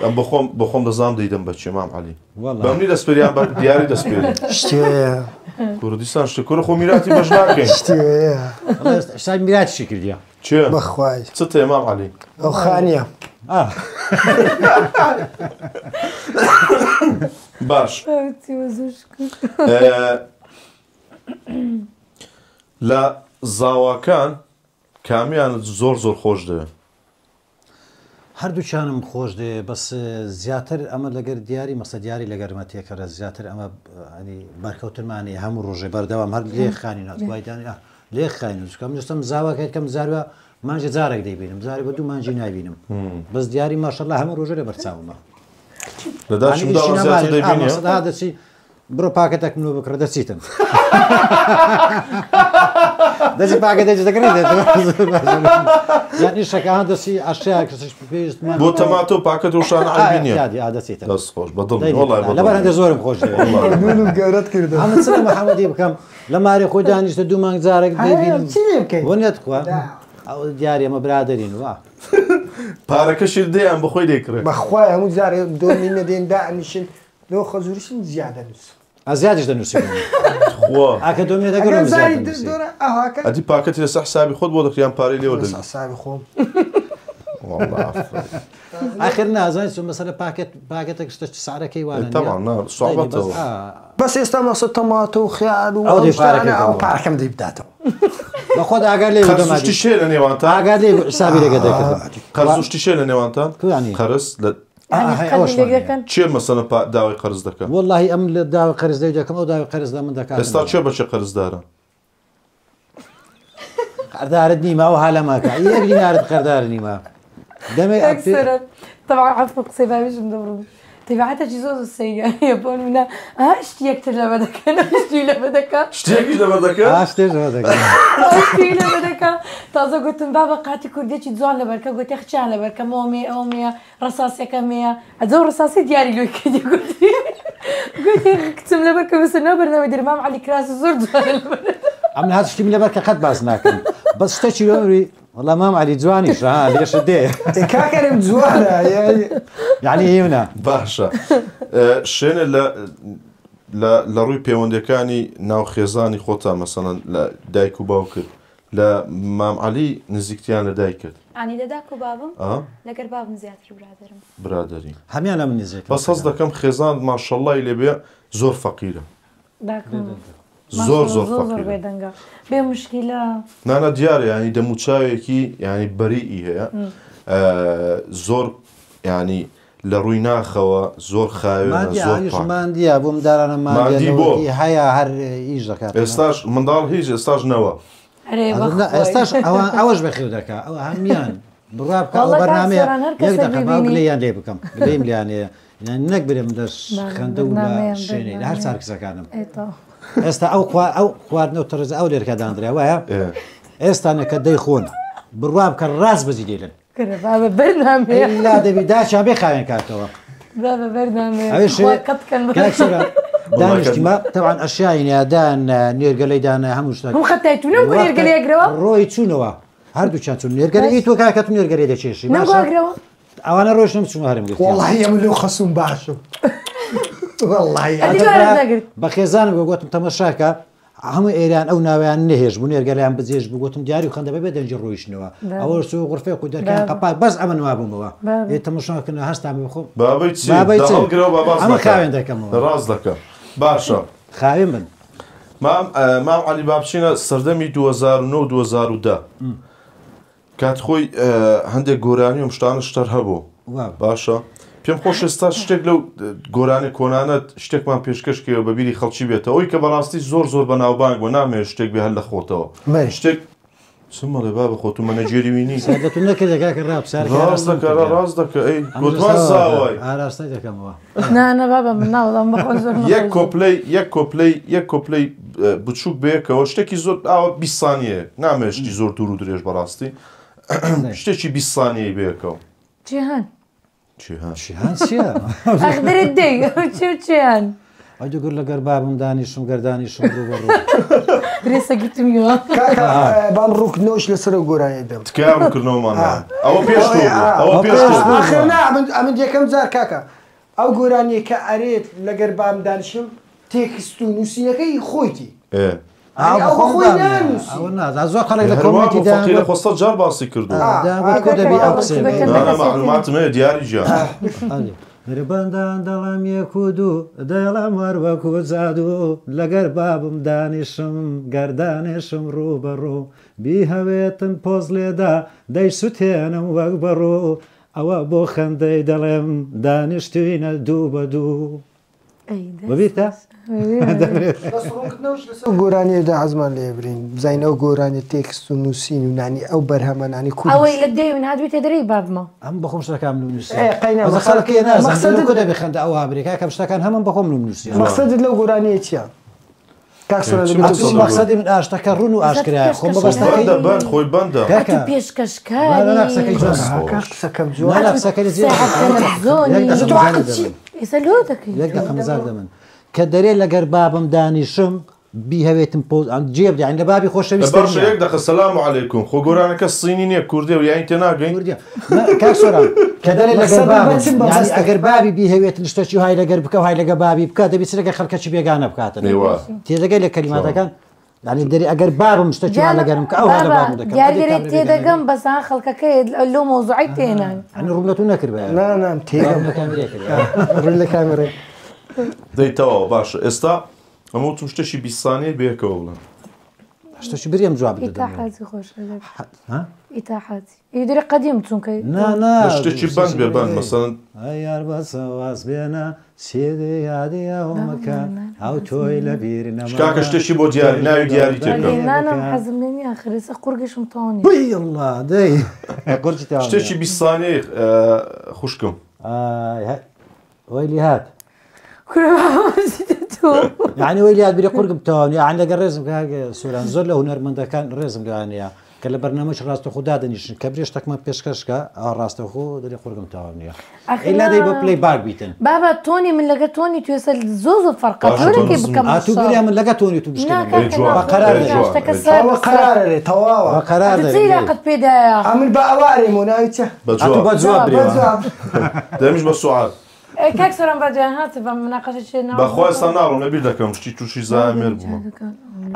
ئەم بەخۆم بەخۆم دەزانم دەیدەم بە چێ مام عەلی بەمنی دەسپێریان بە دیاری دەسپێری شتێ کوردستان شتێ کورە خۆ میراتی بەش ناکەین شتێ شتا میراتیشی کردیە چێ بەخوای چ تێ مام عەلی ئەو خانیە باش لە زاواکان کامیانت زۆر زۆر خۆش دەوێ؟ هەردووکیانم خۆش دەوێ بەس زیاتر ئەمە لەگەر دیاری مەسە دیاری لەگەرمە تێکەرە زیاتر ئەمە ئەنی بەرکەوتنمانی هەموو ڕۆژێ بەردەوام هەر لێ خانی ناتوای دانی لێ خانی چکە من ئێستم زاواکەی کەم زاروە مانجێ جارێک دەیبینم جارێ بە دوو مانجی نابینم بەس دیاری ماشەڵڵا هەموو ڕۆژێ لە بەرچاومە لە داشم داوە زیاتر دەیبینی دەچی بڕۆ پاکەتێک منۆ بکڕە دەچیتن دەچی پاکەتێکی دەکڕی یعنی شەکان دەچی ئەشیا کەسیش پێویست بۆ تەماتە و پاکەت و شانە عەیبی نییە دەچیتن دەست خۆش بە دڵ وەڵای بە لەبەر هەندێ زۆرم خۆش دەوێت نونم گەورەت کردم ئەمە چ لە محەممەدی بکەم لە ماری خۆی دانیشتە دوو مانگ جارێک دەیبینم چی لێ بکەین بۆ نێت خوا ئەو دیاری ئەمە برادەرین وا پارەکەشی دەیان بەخۆی دەیکڕێ بەخوای هەموو جارێ دۆمینە دێن دائەنیشن لۆ خەزوریشم زیاد دەنووسم. ئا زیادیش دەنووسی بۆ من. تخوا. ئاکە دۆمینە دەگەر ئەگەر زیاد زانی دەنووسی. دۆرە ئاواکە. ئەدی پاکەتی لەسەر حسابی خۆت بۆ دەکڕی یان پارەی لێ لەسەر وەردەگری؟ حسابی خۆم. والله ئافەرین. ئاخر نازانی چۆن مەسەلە پاکەت پاکەتێک شتە سعرەکەی وانە نییە. تەبعەن نا دەینی بەس سوعبەتەوە. ئا. بەس ئێستا مەسە تەماتە و خیار و ئەو ئەو دەی شتانە پارەکەی ئەو دەمەوە. پارەکەم دەی بداتەوە. بە خۆت ئاگات لێ بوو قەرز و دەمادی. شتیش هەیە لە نێوانتان؟ ئاگات لێ بوو حسابی لەگە دەکردم. قەرز و شتیش هەیە لە نێوانتان؟ کو یانی؟ قەرز لە کێ مەسەلەن داوای قەرز دەکا؟ وەڵاهی ئەم لە داوای قەرز لەوی دەکەم ئەو داوای قەرز لە من دەکات. ئێستا کێ بە کێ قەرزدارە؟ قەردارت نیمە ئەو هالە ماکە یەک دینارت قەردار نیمە دەمێ طبعا عفوا قسەی باویشم دەبڕم تبعاتێکی زۆر زۆر سەیرە بۆ نمونە ئا شتی یەکتر لەبە دەکەن شتی لەبە دەکا شتێکیش لەبەر دەکەن ئا شتێک لەبەر دەکەن شتی لەبە دەکا تازە گوتم بابە قاتی کوردێکی جوان لەبەرکە گوتی خچیان لەبەرکەم ئەوە مێ ئەوە مێ ڕەساسەکە مێیە ئەجە ڕەساسی دیاری لۆی کردی گوتی گوتی کچم لەبەر کە بەسەر ناو بەرنامەی دەرمام عەلی کراس زۆر جوانە لەبەر ئەمن هەر شتیم لەبەر کە قەت باس ناکەم بەس شتێکی لۆ وەڵا مام عەلی جوانیش ها لێشت دێ ئێ کاکەرم جوانە یعنی هیونە باشە شێنە لە لە لە ڕووی پەیوەندەکانی ناو خێزانی خۆتان مەسەڵەن لە دایک و باوکت لە مام عەلی نزیکتیان لە دایکت؟ عنی لە داک و بابم لەگەر بابم زیاتر برادەرم. برادەری. هەمیان لە من نزیکن. بەس هەست دەکەم خێزانت ماشەڵڵای لێ بێ زۆر فەقیرە. داکم زۆر زۆر زۆر زۆر فەقیرە. بێدەنگە بێ مشکیلە. نانا دیارە یانی دەموچاوێکی یانی بەریئی هەیە زۆر یانی لە ڕووی ناخەوە زۆر خاوێنە ماندیە زۆر ئەویش پاکە. ماندیە بۆ مندارانە ماندیە ماندی بۆ؟ لەوەتی هەیە هەر ئیش دەکات. ئێستاش منداڵ هیچ ئێستاش نەوە. ئەرێ بەخوای. ئێستاش ئەوان ئەوەش بەخێو دەکا ئەوە هەمیان بڕوا بکە ئەو واللە کاک بەرنامەیە سۆران هەر یەک کەسێک دەقە با ببینی. گلەییان لێ بکەم گلەییم لێیان هەیە یان نەک برێم لە بەڵێ، خەندە و لە بەرنامەیان، شوێنێ لە هەر بەرنامەیان. چار کچەکانم. ئێ تەواو. ئێستا ئەو خوا ئەو خواردنە و تەڕزە ئەو لێرکە دانرا وایە ئێ. ئێستا نەکە دەیخۆن بڕوا بکە ڕاست بەجی دێلن. کورە بابە بەرنامەیە. ئیلا دەبی داچیان بێ خاوێن کاتەوە. بابە بەرنامەیە. ئەوێ خوا کەت کەن. کاک سۆران دانیشتیمە تەبعەن ئەشیای نیا دان نێرگەلەی دانا هەموو شتێک. هەموو خەتای تو نەم نێرگەلەی ئەگرەوە؟ ڕۆی چوونەوە هەردووکیان چوون نێرگەلە ئی تۆ کاکە تو نێرگەلەی دەکێشی نەم باشە ئەگرەوە؟ ئەوانە ڕۆیشتم چوون هەرم گرتیان. وەڵاهی ئەمن لەو خەسوم باشم وەڵاهی ئەدی وارت نەگرت. بە خێزانم گوتم گوتم تەمەشاکە هەموو ئێران ئەو ناویان نەهێشت بوو نێرگەلیان بجێش بوو گوتم دیاری و خەندە بەبێ دەنگی ڕۆیشتنەوە ئەوە چوو غرفەی خۆی دەرکیان قەپات بەس ئەمە نوابوومەوە ئێ تەمەشاکردن هەستام بخۆم بابەی چی بابەی چی هەڵگرەوە با باس ئەمە نەکا. خاوێن دەکەمەوە ڕاست دەکە باشە خاوێن بن مام مام عەلی با بچینە سەردەمی 2009 2010 کات خۆی هەندێک گۆرانی و شتانە شتەر هەبوو باشە پێم خۆش ئێستا شتێک لەو گۆرانی کۆنانە شتێکمان پێشکەش کەوە بە بیری خەڵکی بێتەوە ئەوی کە بەڕاستی زۆر زۆر بەناوبانگ بوو نامەوێت شتێک بێ هەر لە خۆتەوە شتێک چمەڵێ بابە خۆ تو مەنەجێری وی نی سەردەتون نەکردە کاکە ڕا پرسیارەکە ڕاست ئاراستەم دەکە کردە. ڕاست دەکە ئەی ئەم گوتمان ڕاستەوە زاوای ئاراستەی دەکەمەوە نا نا بابە من ناوەڵام بەخۆ زۆر یەک نەخۆش بوو. کۆپلەی یەک کۆپلەی یەک کۆپلەی بچووک بەیەکەوە شتێکی زۆر ئاوە 20 سانیە نامەوێت شتی زۆر دوور و درێژ بەڕاستی شتێکی 20 سانیەی بەیەکەوە جیهان جیهان جیهان چییە؟ ئەخدرت دەی چی و چیان؟ ئەو دوگور لەگەر بابم دانیشم گەر دانیشم ڕوو بە ڕوو. برێسە گرتمیەوە. کاکە بام ڕووکردنەوەش لەسەر ئەو گۆرانیە دەم. تکایە ڕوونکردنەوەمان نا. ئەوە پێش تۆ بوو. ئەوە پێش تۆ بوو. ئاخر نا ئەمن یەکەم جار کاکە ئەو گۆرانیە کە ئەرێت لەگەر بام دانیشم تێکست و نووسینەکەی خۆیتی. ئێ. یانی ئەو بەخۆی نانووسی. ئەوە نا زۆر خەڵک لە هەر وا کۆمێنتی بوو دایان فەقیرە گوت خۆ سەد جار باسی کردووە. دایان گوت کو دەبی ئەو قسەیە بکەی. بکەی. نا نا مەعلوماتم هەیە دیاری گیان. ئەرێ دربەندان دەڵێم یەک و دوو دەڵێم وەر وەکو جادوو لەگەر بابم دانیشم گەر دانیشم ڕوو بە ڕوو بیهەوێتن پۆز لێدا دەیسوتێنم وەک بەڕوو ئەوە بۆ خەندەی دەڵێم دانیشتوینە دوو بە دوو. بەبیرتە؟ بەس ڕوونکردنەوەش لەسەر ئەو گۆرانیەدا حەزمان لێ برین بزانین ئەو گۆرانیە تێکست و نووسین و نانی ئەو بەرهەمە نانی کوردی ئەوەی لە دەیون هاتبیتە دەرێی بابمە. ئەم بەخۆم شتەکان نوم نووسی. ئێ قەینا ئەوە مەقسەد خەڵکی نازانم مەقسەدت کو دەبێ خەندە ئەوها برێ کاکە شتەکان هەموو بەخۆم نوم نووسی. مەقسەدت لەو گۆرانیە چییە؟ کاک سۆران چ دەبێت مەقسەد؟ مەقسەدی من ئاشتەکە ڕوون و ئاشکرایە خۆم مەبەستەکەی بەندە بەند خۆی بەندە. کاکە ئەتو پێشکەشکاری. نا نا قسەکەی جوانە. کاکە قسەکەم جوانە. نا نا قسەکەی زیاد. ساعەت تەلەفزۆنی. یەک دەقە تۆ مەجالی عەقڵ چی؟ دەمن. ئێستا لۆ دەکەی یەک دەقە مەجال دەمن. کە دەرێ لەگەر بابم دانیشم بیهەوێتم پۆز جێ بدە یانی لە بابی خۆشەویستە باشە نییە. یەک دەقە سەلام عەلەیکوم خۆ گۆرانەکە سینی نییە کوردیە و یانی تێناگەین؟ کوردیە. نا کاک سۆران کە دەرێ لەگەر مەقسەدت بابم بە چ یانی مەبەستێک؟ ئەگەر بابی بیهەوێتن شتەکی های لەگەر بکە و های لەگە بابی بکە دەبی چ لەگەر خەڵکەکی بێگانە بکاتن. ئێوە. تێدەگەی لە کەلیماتەکان؟ یعنی دەرێ ئەگەر بابم شتەکی وا لەگەرم بکە ئەو ها لە بابا بابم دەکەم. دیاری ئەگەر دەرێ کابرا بێگانە تێدەگەم بەس ها خەڵکەکەی لەو مەوزوعەی تێنان. یعنی ڕووم لە تو نەکرد نا نا تێگەم. ڕووم لە کامێرەی کرد. ڕووی لە کامێرەی. دەی تەواو باشە ئێستا ئەمە وتم شتێکی 20 سانیە بەیەکەوە بڵێن. شتێکی بریم جواب دەدەم. ئیتاحاتی خۆشە دەبێت. ها؟ ئیتاحاتی. ئی دەرێ قەدیم چونکە نا نا شتێکی بەند بێ بەند مەسەڵەن ئەی یار بەسە واز بێنە چێدێ یادی ئەو مەکە ئەو تۆی لەبیر نەما. کاکە شتێکی بۆ دیاری ناوی دیاری تێکە. نانم حەزم لێ نییە ئاخر ئێستا قورگیشم تەواو نییە. وەی ئەڵڵا دەی قورگی تەواو نییە. شتێکی 20 سانیە خوشکم. ئای وەی لێ هات. کورە بابا چیتە تۆ؟ یعنی وەی لێ هات بیرێ قورگم تەواو نییە. یعنی لەگەڵ ڕێزم کاک سۆران زۆر لە هونەرمەندەکان ڕێزم لەوانەیە کە لە بەرنامەی ڕاستەخۆ دادەنیشن کە برێ شتەکمان پێشکەشکە ئا ڕاستەخۆ دەرێ قورگم تەواو نییە. ئاخر ئیلا دەی بە نا. پلی باک بیتن. بابا تۆنی من لەگە تۆنی تو ئێستا زۆر زۆر فەرقە. باشە، تۆ نەکەی تۆ بکەم ئا تو شەڕ. برێ من لەگە تۆنی تو نا بشکێنم. کاکە، ئەی جوان، نا، بە قەرار ئەی دەرێ. جوان، شتەکە ئەی سەر ئەوە بە سەر. قەرارە رێ، تەواوە. بە قەرار ئەتو دەرێ. چی علاقەت پێدایە؟ ئەمن بە ئەوارێم و ناوی چە؟ بە ئەتو جواب. بە جواب بە برێوە. جواب. دەمیش بە سوعاد. ئەی کاک سۆران بە دویان هات بە مناقەشە چێ ناو. بەخوا ئێستا ناڕۆم لەبیر دەکەم شتی تووشی زامێر بوومە.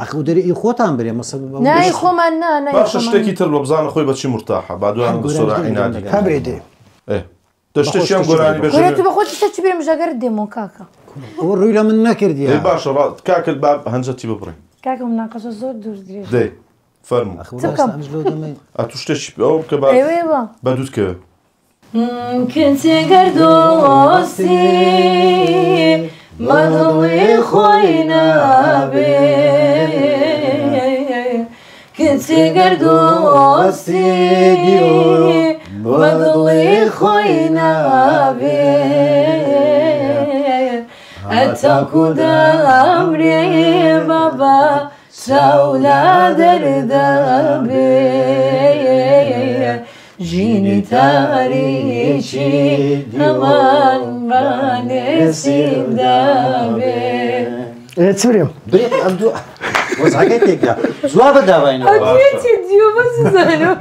ئەخ و دەرێ ئی خۆتان برێ مەسە نای خۆمان نا، نای باشە خۆمان. شتێکی تر بە بزانە خۆی بە چی مرتاحە با دوایان بە سۆران عینادی. هەبرێ دێ. ئێ دە شتێکیان گۆرانی کورە بێژە. تو بە خۆت شتێکی برێم ژەگەرت دێمەوە کاکە. ئەوە ڕووی لە من نەکردیە. ئێ باشە کاکە با هەنجەتی ببڕین. کاکە مناقەشە زۆر دوور درێژ. دەی فەرموو. ئەخ وەڵا ئێستا ئەمش لەو دەمەی. ئەتو شتێکی ئەوە بکە با ئێوە ئێوە. بە دووت کەوێ. کچێ گەردۆستی مەدڵی خۆی نابێ. کچێ گەردۆستی مەدڵی خۆی نابێ. ئەتاکو دەمرێ بابا چاو لە دەردەبێ. ژینی تاریکی هەمان بانێسیم دابێ. ئێ چ برێم؟ برێ ئەم دوو وەزعەکەی تێکدا. جوابە داواینەوە. ئەو دوێ چی دیۆ بەس زانم.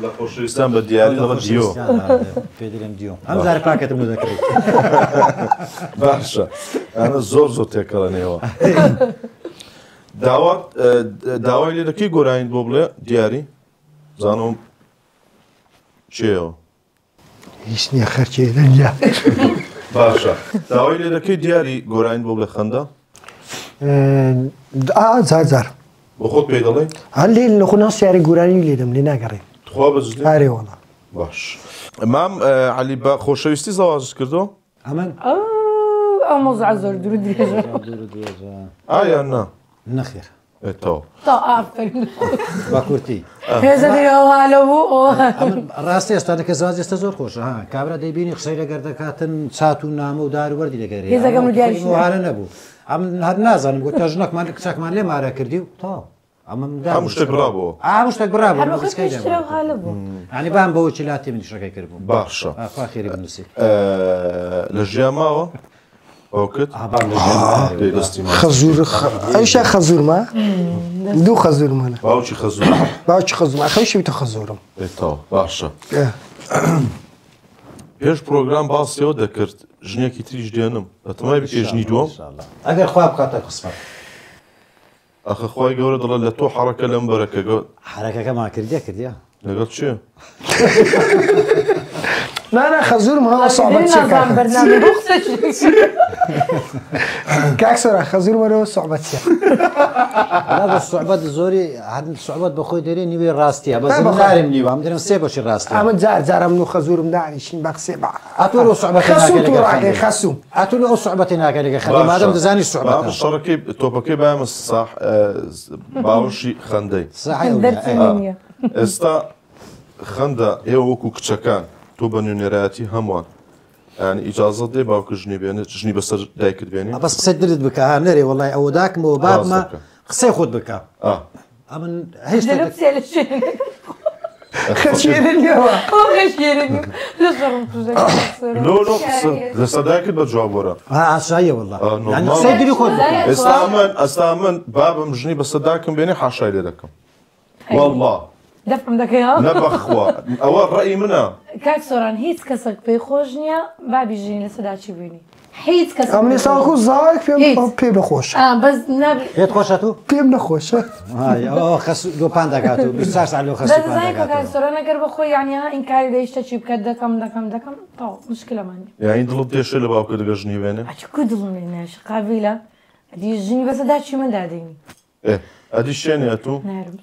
لە خۆشەویستان بە دیاری لەگەڵ دیۆ. پێ دەرێم دیۆ. ئەم جارە پاکەتم بۆ دەکڕی. باشە. ئەمە زۆر زۆر تێکەڵەنەوە. داوای لێ دەکەی گۆرانیت بۆ بڵێ دیاری؟ زانم چێەوە؟ هیچ نییە خەرچێ دەنیا. باشە. داوای لێ دەکەی دیاری گۆرانیت بۆ بڵێ خەندە؟ ئا، جار جار. بۆ خۆت پێی دەڵێی؟ هەر لێ لە خۆ ناسیاری گۆرانی لێ دەم، لێ ناگەڕێ. تخوا بە جدی؟ ئارێ وەڵا. باش. مام عەلی بە خۆشەویستی زەواجت کردو؟ ئەمن؟ ئەو مەوزوعە زۆر دوور و درێژە. دوور و درێژە. ئایا نا؟ نەخێر. ئێ، تەواو. تا ئافەرین. بە کورتی. هێزە دەری ئەوها لەو بوو، ئەوها. ئەمن ڕاستە ئێستا کە زەواج ئێستا زۆر خۆشە، ها. کابرا دەیبینی قسەی لەگەر دەکاتن، چات و نامە و دار و وەردی لەگەر هەیە. هێزەکەم و دیاریش ئەمن ئەوها نەبوو. ئەمن هەر نازانم، گوت تا ژنەکمان، کچەکمان لێ مارە کردی و تەواو. ئەمە من دابوو. هەموو شتێک بڕابوو. ئا، هەموو شتێک بڕابوو. هەر بەخۆی بەسکەی پێشتر دابوو. ئەوها لەبوو. یعنی بام بەوە چی لاتی من شەکەی کرد بوو. باشە. ئا، خوا خێری بنووسی. لە ژیان ماوە؟ باوکت؟ ئا باب لە ژیان نارێ دەی دەستی ماچ. خەزور ئەویشا خەزورمە دوو خەزورمانە. باوکی خەزور. باوکی خەزورمە خەوشی بیتە خەزورم. ئێ تەواو باشە. پێش پرۆگرام باسیەوە دەکرد ژنێکی تریش دێنم بەتەمای بکەی ژنی دووەم؟ ئەگەر خوا بکاتە قسمەت. ئەخە خوای گەورە دەڵێ لە تۆ حەڕەکە لەم بەرەکە گە. حەرەکەکەمان کردیە کردیە. لەگەڵ کێ؟ نا نا خەزورم هەڵە سوعبەت چیە کاکە؟ بەرنامە بۆ قسە کاک سۆران خەزور وەرەوە سوعبەت چیە؟ وەڵا بە سوعبەت زۆری هەر سوعبەت بە خۆی دەرێ نیوەی ڕاستیە بەس من نارێم نیوە ئەم دەرێم سێ بەشی ڕاستیە. ئەمن جار جارە من و خەزورم دانیشین بە قسەی بە ئەتۆ لۆ سوعبەتێ خەسوو ناکەی تو لەگەر ڕاکەی خەندەی خەسوو. ئەتۆ لۆ ئەو سوعبەتێ ناکەی لەگەر خەندەی مادەم باشە دەزانی با سوعبەتە. شەڕەکەی تۆپەکەی بایەمە ساح باوەشی خەندەی. ساحەی ئەو دەرچی نیە. نییە. ئێستا خەندە ئێوە وەکو کچەکان تۆ بە نوێنەرایەتی هەمووان یانی ئیجازەت دێ باوکت ژنی بێنێت ژنی بەسەر دایکت بێنێ؟ بەس قسەی درت بکە ها نەرێ وەڵای ئەوە داکمەوە بابمە ڕاست دەکە. قسەی خۆت بکە. ئا. ئەمن هیچ دەلۆ شتێک قسەی لە شوێنێ. خەشێرنیەوە. خۆ خەشێرنی لە شەڕم کوژە. لۆ لۆ قسە لەسەر دایکت بە جواب وەرە. ها ئاساییە وەڵا. ئا یانی نۆرماڵە. قسەی دری خۆت بکە. ئێستا من ئەستا من بابم ژنی بەسەر داکم بێنێ حاشای لێ دەکەم. والله. دەفعم دەکەی ها؟ نە بەخوا ئەوە ڕەئی منە. کاک سۆران هیچ کەسێک پێی خۆش نییە بابی ژنی لەسەر داچی بینی هیچ کەس ئەمن ئێستا وەکو زاوایەک پێم هیچ. پێم نەخۆشە. ئا بەس نابی پێت خۆشە تو؟ پێم نەخۆشە. های ئەوە خەس لۆ پان دەکات و 24 ساعت لۆ خەسوو بەس پان دەزانی کە کاک دەکاتەوە. سۆران ئەگەر بەخۆی یعنی ها ئینکاری لە هیچ شتێکی بکات دەکەم دەکەم دەکەم تەواو مشکلەمان نییە. یانی دڵت دێشێ لە باوکت لەگەڵ ژنی بێنێ؟ ئەچ کو دڵم لێ ناشی قابیلە ئەدی ژنی بەسەر داچی من دادێنی. ئێ ئەدی شێنێ ئەتوو؟ نارم.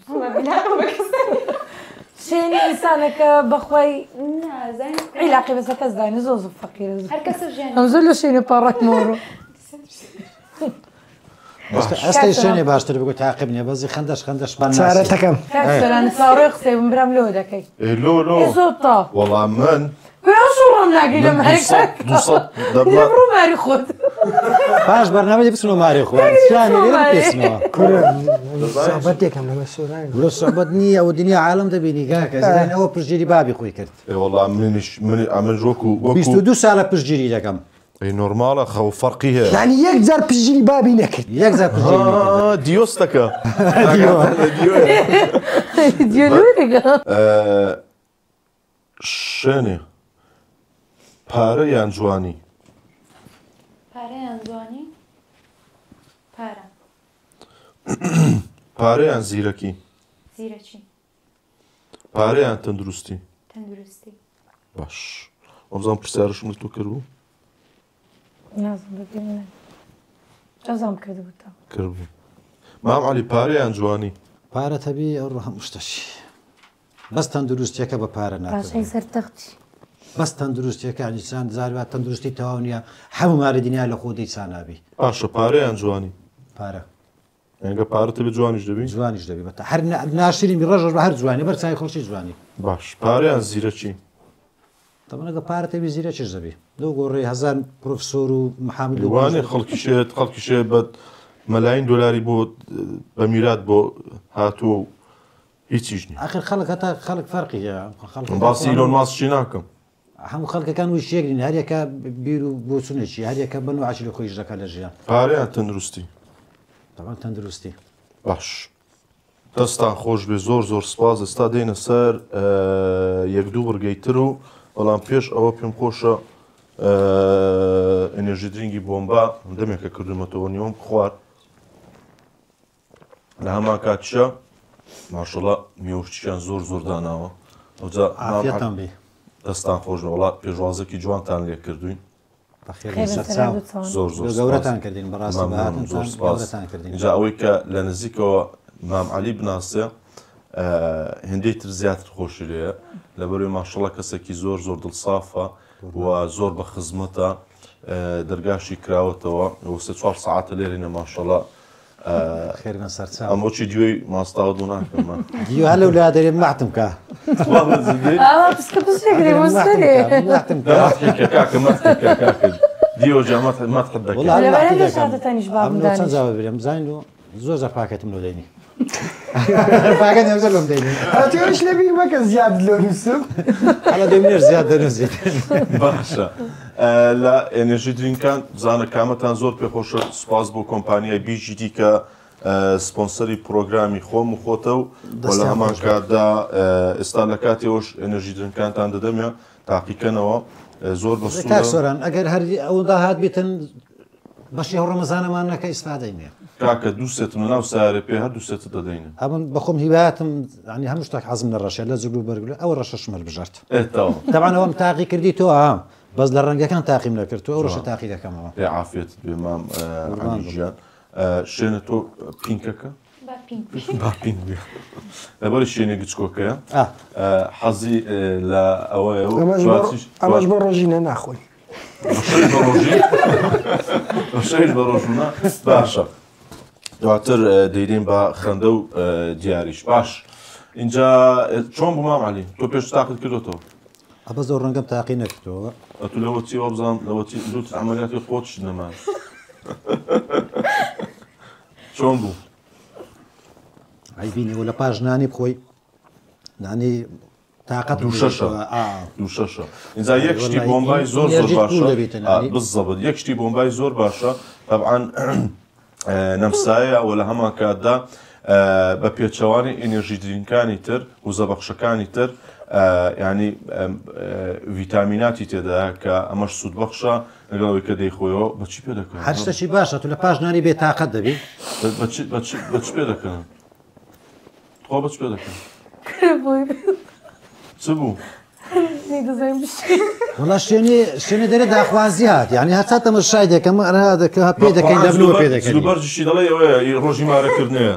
شێنی ئینسانەکە بەخوای عیلاقی بەسەر کەس دانی زۆر زۆر فەقیرە زۆر. هەر کەسە ژیانی. ئەم زۆر لە شێنی پاڕەکمەوە. ئەستەی شوێنێ باشتر بگو تاقیب نییە بەزی خەندەش خەندەش پان ناسی. چارەتەکەم. کاک سۆران چاوەڕێی قسەی بم برام لۆ دەکەی. ئێ لۆ لۆ. ئێ زۆر تا. وەڵا من برام شوڕم ناگری لە من مارێک. 200 دەبڵا. بڕۆ ماری خۆت. پاش بەرنامە دێ بچنەوە ماری خۆ. چیان لێرە بپێچنەوە. کورە سوعبەتێکم لەگەڵ سۆران. لۆ سوعبەت نییە ئەوە دنیا عالەم دەبینی کاکە زیان ئەوە پشتگیری بابی خۆی کرد. ئێ وەڵا منیش من ئەمن وەکو وەکو 22 ساڵە پشتگیری دەکەم. ئەی نۆرماڵە خەو فەرقی هەیە. یعنی یەک جار پشتگیری بابی نەکرد. یەک جار پشتگیری نەکرد. دیۆستەکە. دیۆ. دیۆ لۆرێکە. شێنێ پارە یان جوانی؟ پارە یان جوانی؟ پارە. پارە یان زیرەکی؟ زیرەکی. پارە یان تەندروستی؟ تەندروستی. باش وەبزانم پرسیارشم لە تۆ کردبوو؟ نازم بەبیر نە. ئەزام کردبوو تا. کردبوو. مام عەلی پارە یان جوانی؟ پارە تەبی ئەو هەموو شتەشی. بەس تەندروستیەکە بە پارە ناکڕێ. پاشای سەر تەختی. بەس تەندروستیەکە ئینسان زاروا تەندروستی تەواو نییە هەموو ماری دنیا لە خۆ دەیسان نابی. باشە پارە یان جوانی؟ پارە. ئەگە پارە تەبی جوانیش دەبی؟ جوانیش دەبی بەتە هەر ناشرین بی ڕەژ بە هەر جوانی بەر چای خۆشی جوانی. باش پارە یان زیرەکی؟ تەبعەن ئەگە پارە تەبی زیرەکیش دەبی. لەو گۆڕێ هەزار پرۆفسۆر و محامد و وانێ خەڵکیشێت خەڵکیشێ بە مەلاین دۆلاری بۆ بە میرات بۆ هاتووە و هیچیش نییە. ئاخر خەڵک هەتا خەڵک فەرقی هەیە. خەڵک باسی ئیلۆن ماسکی ناکەم. هەموو خەڵکەکان وشێک نین، هەریەکە بیر و بۆچونێکی، هەریەکە بە نوعەکی لە خۆیش دەکات لە ژیان. پارە یان تەندروستی؟ تەبعەن تەندروستی. باش دەستان خۆش بێ زۆر زۆر سپاس. ئێستا دێنە سەر یەک دوو بڕگەی تر و بەڵام پێش ئەوە پێم خۆشە energy drink ی بۆمبا دەمێکە کردومەتەوە نیوەم خوارد. لە هەمان کاتیشە ماشەڵا میوەشتیان زۆر زۆر داناوە. ئەوجا عافیەتان بێ. دەستان خۆش بێ وەڵا پێشوازێکی جوانتان لێ کردوین. بەخێر بێن سەرچاو. زۆر زۆر گەورەتان کردین بەڕاستی ممنونم، بەهاتنتان زۆر سپاس. گەورەتان کردین. اینجا ئەوەی کە لە نزیکەوە مام عەلی بناسێ هێندەی تر زیاتر خۆشی لێیە، لەبەرەوەی ماشەڵا کەسێکی زۆر زۆر دڵسافە و زۆر بە خزمەتە، دەرگاشی کراوەتەوە و سێ چوار سەعاتە لێرینە ماشەڵا. خێر بن سەرچاو. ئەم وەکی دیۆی ماستاوە دوو ناکەم. دیۆ هەر لەو لا دەرێ مەحتم کە. ئاوا پسکە پسکێک دەرێ مۆسەرێ. مەحتم کە. مەحتم کە کاکە، مەحتم کە کاکە. دیۆ جا مەحتم دەکەی. وەڵا لەبەر مەحتی هەندێک دەکەم. ساتەتانیش بابم ئەم لۆ چەند دانیشت. جاوە برێم زانین و زۆر جار پاکەتم لۆ دەینی. باگە نەبزە لۆم دەینێ. ئەتۆش لەبیر مەکە زیاد لۆ نووسم. حەڵە دەمێر زیاد دەنووسێت. باشە لە energy drink ەکان بزانە کامەتان زۆر پێخۆشە. سوپاس بۆ کۆمپانیای BGT کە سپۆنسەری پرۆگرامی خۆم و خۆتە و لە هەمان کاتدا ئێستا لە کاتیەوەش energy drink ەکانتان دەدەمێ تاقیکەنەوە زۆر بە کاک سۆران ئەگەر هەر ئەودا هات بیتن بەشی هەو ڕەمەزانەمان نەکە ئیسفادەی نییە. کاکە دوو سێتم لەناو سیارە پێ هەر دوو سێتت دەدەینە. ئەمن بەخۆم هیوایەتم ینی هەموو شتێک حەزم لە ڕەشە لە جل و بەرگ ئەو ڕەشەشم هەڵبژارد. ئێ تەواو. تەبعەن ئەوەم تاقی کردی تۆ ها بەس لە ڕەنگەکان تاقیم نەکرد تۆ ئەو ڕەشە تاقی دەکەمەوە. ئێ عافیەتت بێ مام عەلی گیان. شێنە تۆ pink ەکە؟ با pink بی. با pink بی. لەبەر شێنە گچکۆکەیە حەزی لە ئەوەیە و ئەمەش بۆ ڕۆژینە ناخۆی. بە شەویش بە ڕۆژوونە باشە. دواتر دەیدەین بە خەندە و دیاریش. باش اینجا چۆن بوو مام عەلی؟ تۆ پێش تاقیت کردۆتەوە؟ ئەبە زۆر ڕەنگەم تاقی نەکردەوە. ئەتو لەوە چی وابزانم لەوە چی لوتت عەمەلیاتی خۆتش نەما. چۆن بوو؟ ئەی بینیەوە لە پاش نانی بخۆی نانی تاقەت دوو شەشە دوو شەشە ئینجا یەک شتی بۆمبای زۆر زۆر باشە بالضبط یەک شتی بۆمبای زۆر باشە طبعا نەمسایە و لە هەمان کاتدا بە پێچەوانی energy drink ەکانی تر وزەبەخشەکانی تر ینی ڤیتامیناتی تێدا کە ئەمەش سوودبەخشە لەگەڵ ئەوەی کە دەیخۆیەوە بە چی پێ دەکەن؟ هەر شتێکی باشە تو لە پاش نانی بێ تاقەت دەبی. بە چ پێ دەکەن؟ تخوا بە چ پێ دەکەن؟ چ بوو؟ وەڵا شوێنی شوێنی دەرێ داخوازی هات یعنی هەتا تەمەشای دەکەم ئەرا دەکە پێ دەکەین دەبنەوە پێ دەکەین جلوبەرگیشی دەڵێ ئەوەیە ڕۆژی مارەکردنەیە.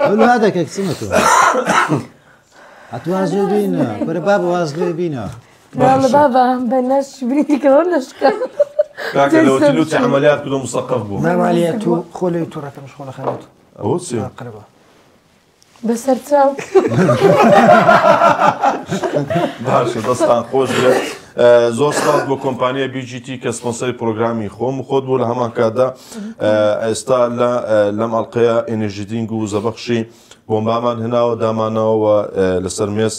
ئەو دەکە کچمە تۆ هەتو واز لێ بینە بەرە بابە واز لێ بینە. والله بابا بەناش برینی نەشکە. کاکە لەوەتی لوتی عەمەلیات کردو مسەقەف بوو. مام عەلی تو خۆ لێ توڕەکەم خۆ لە خانەت. ئەوە چیە؟ قربە. بەسەر چاو. باشە دەستان خۆش بێت. زۆر سپاس بۆ کۆمپانیای BGT کە سپۆنسەری پرۆگرامی خۆم و خۆت بوو لە هەمان کاتدا ئێستا لەم ئەڵلقەیە energy drink و وزەبەخشی بۆمبامان هێناوە دامانەوە لەسەر مێز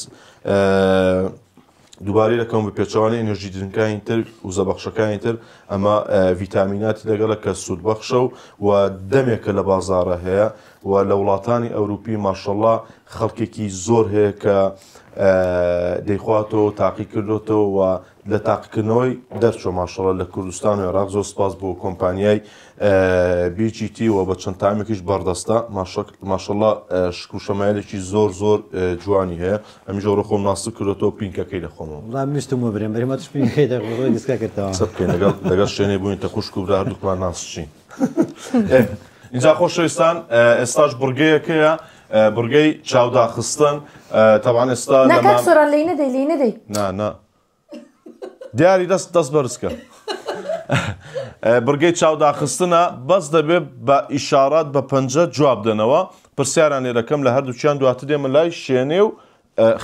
دووبارەی دەکەم بە پێچەوانەی energy drink ەکانی تر وزەبەخشەکانی تر ئەمە ڤیتامیناتی لەگەڵە کە سوودبەخشە و و دەمێکە لە بازاڕە هەیە و لە وڵاتانی ئەوروپی ماشەڵڵا خەڵکێکی زۆر هەیە کە دەیخواتەوە تاقی کردوتەوە و لە تاقیکردنەوەی دەرچوە ماشەڵڵا لە کوردستان و عێراق. زۆر سپاس بۆ کۆمپانیای BGT و بە چەند تامێکیش بەردەستە ماشەڵڵا شکل و شەمایلێکی زۆر زۆر جوانی هەیە. ئەمیش ئەوڕۆ خۆم ناسک کردۆتەوە پینکەکەی دەخۆمەوە. وەڵا ویستم وەبرێم بەرێم ئەتوش پینکەکەی دەخۆم دیسکا کردەوە. قسە بکەین لەگەڵ لەگەڵ شوێنێ بووین تە خوشک و برا هەردووکمان ناسچین. ئینجا خۆشەویستان ئێستاش بڕگەیەکەیە بڕگەی چاوداخستن تەبعەن ئێستا نا کاک سۆران لێی نەدەی لێی نەدەی. نا نا دیاری دەست دەست بەرزکە. بڕگەی چاوداخستنە بەس دەبێ بە ئیشارات بە پەنجە جواب دەنەوە. پرسیاران لێ دەکەم لە هەردووکیان دواتر دێمە لای شێنێ و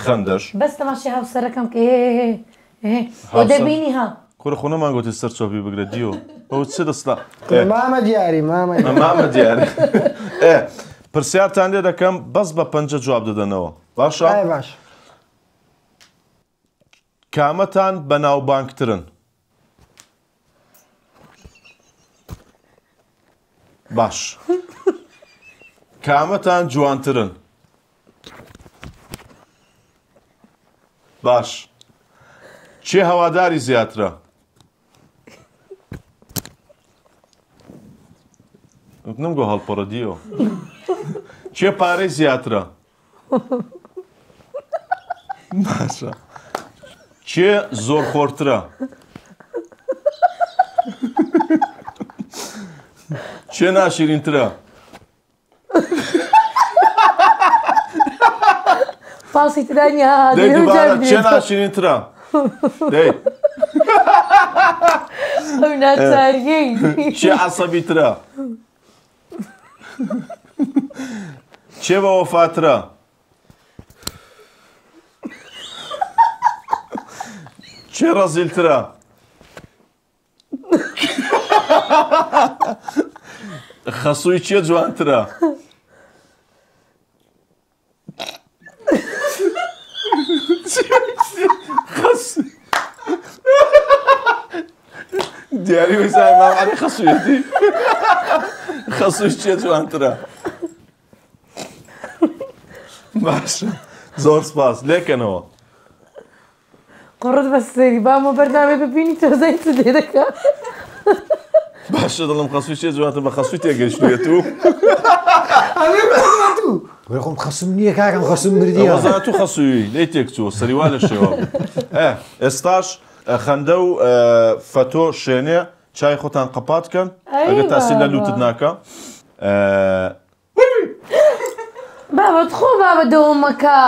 خەندەش. بەس تەماشای هاوسەرەکەم کە هێ هێ هێ و دەبینی ها. کوڕە خۆ نەمان گوتی سەر چۆپی بگرە دیۆ ئەو چ دەستا مامە دیاری مامە مامە دیاری. پرسیارتان لێ دەکەم بەس بە پەنجە جواب دەدەنەوە باشە؟ باش. کامەتان بەناوبانگترن؟ باش. کامەتان جوانترن؟ باش. کێ هەواداری زیاترە؟ نمگۆ هەڵپەڕە دیۆ. کێ پارەی زیاترە؟ باشە. کێ زۆر خۆرترە؟ کێ ناشیرینترە؟ پاسی ترانیا دەی دووبارە کێ ناشیرینترە؟ دەی ئەو ناچاریەی. کێ عەسەبیترە؟ کێ بە وەفاترە؟ کێ ڕەزیلترە؟ خەسووی کێ جوانترە؟ خەس دیاری وەیسای مام عەلی خەسوویەتی خەسووش چیە جوانترە باشە زۆر سپاس لێکەنەوە قوڕت بە سەری بامە بەرنامەی ببینی تۆزای چ لێ دەکا. باشە دڵم خەسووی چیە جوانتر بە خەسووی تێگەیشتوێت و وەرە خۆم خەسوم نییە کاکەم خەسوم مردیە. وەزانە تو خەسووی لێی تێکچووە سەری وا لە شێوە بوو. ئێ ئێستاش خەندە و فەتۆ شێنێ چای خۆتان قەپات کەن ئەگەر تاسیر لە لوتت ناکە. بابە تخۆ بابە دەوەمەکە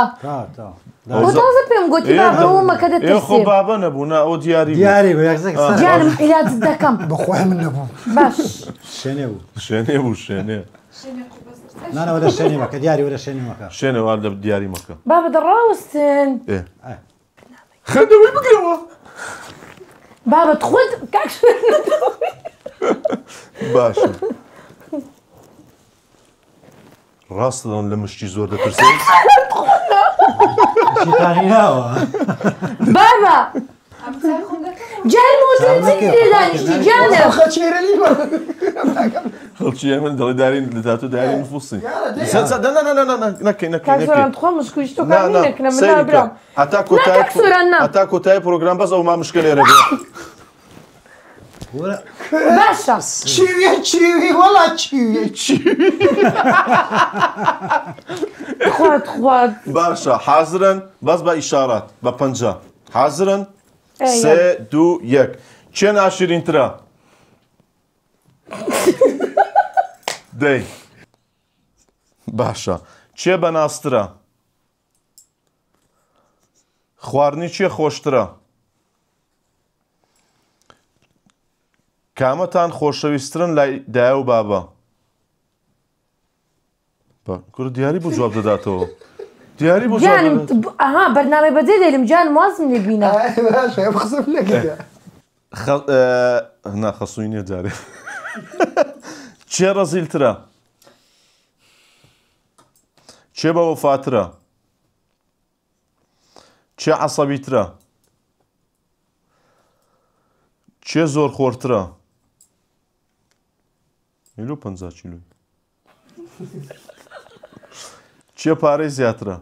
خۆ تازە پێم گوتی بابە دەوەمەکە دەترسێ. خۆ بابە نەبوو نا ئەوە دیاری دیاری بوو یەکسەر گیانم عیلاج دەکەم. بەخوای من نەبوو. باش. شێنێ بوو. شێنێ بوو شێنێ. نا نا وەرە شێنێ مەکە دیاری وەرە شێنێ مەکە. شێنێ وا لە دیاری مەکە. بابە دەڕاوەستن. ئێ. خەندەوەی بگرەوە. بابە تخۆت کاک باشە. ڕاستە دەڵێن لە مشتی زۆر دەترسێت؟ شیتانی ناوە. بابە گیانم وتم چی لێ دانیشتی گیانم. خەڵکی ئێمە دەڵێ دارین لە داتۆ داری نفوسی. نەکەی نەکەی کاک سۆران تخوا مشکویش تۆ کار نەکەنە من نابرام. هەتا کۆتایی هەتا کۆتایی پرۆگرام بەس ئەو مامشکە لێرە بێ. باشە. چیویە چیوی وەڵا چیویە چیوی. تخوا تخوا. باشە حازرن بەس بە ئیشارات بە پەنجە حازرن سێ دوو یەک کێ ناشرینترە؟ دەی باشە کێ بەنازترە؟ خواردنی کێ خۆشترە؟ کامەتان خۆشەویسترن لای دایە و بابە؟ کورە دیاری بۆ جواب دەداتەوە دیاری بۆ گیانم ئەها بەرنامەی بەجێ دێلم گیانم وازم لێ بینە باشە قسەم نەکردە نا خەسووی نییە جارێ کێ ڕەزیلترە؟ کێ بە وەفاترە؟ کێ عەسەبیترە؟ کێ زۆرخۆرترە؟ میلۆ 50 کیلۆی. کێ پارەی زیاترە؟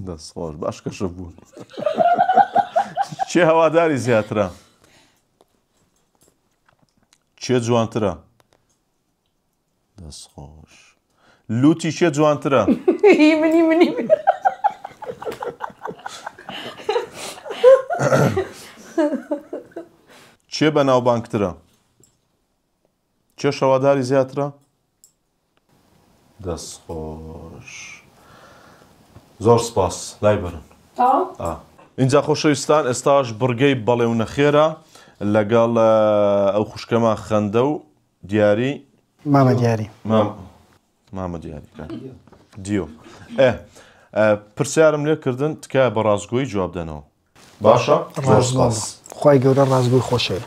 دەست خۆش باش کەشف بوو. کێ هەواداری زیاترە؟ کێ جوانترە؟ دەست خۆش. لوتی کێ جوانترە؟ هی منی منی کێ بەناوبانگترە؟ کێ شەواداری زیاترە؟ دەست خۆش. زۆر سپاس لای بەرن. ئینجا خۆشەویستان ئێستاش بڕگەی بەڵێ و نەخێرە لەگەڵ ئەو خوشکەمان خەندە و دیاری مامە دیاری مام مامە دیاری دیۆ ئێ پرسیارم لێ کردن تکایە بە ڕاستگۆیی جواب دەنەوە باشە زۆر سپاس خوای گەورە ڕاستگۆی خۆشەوێ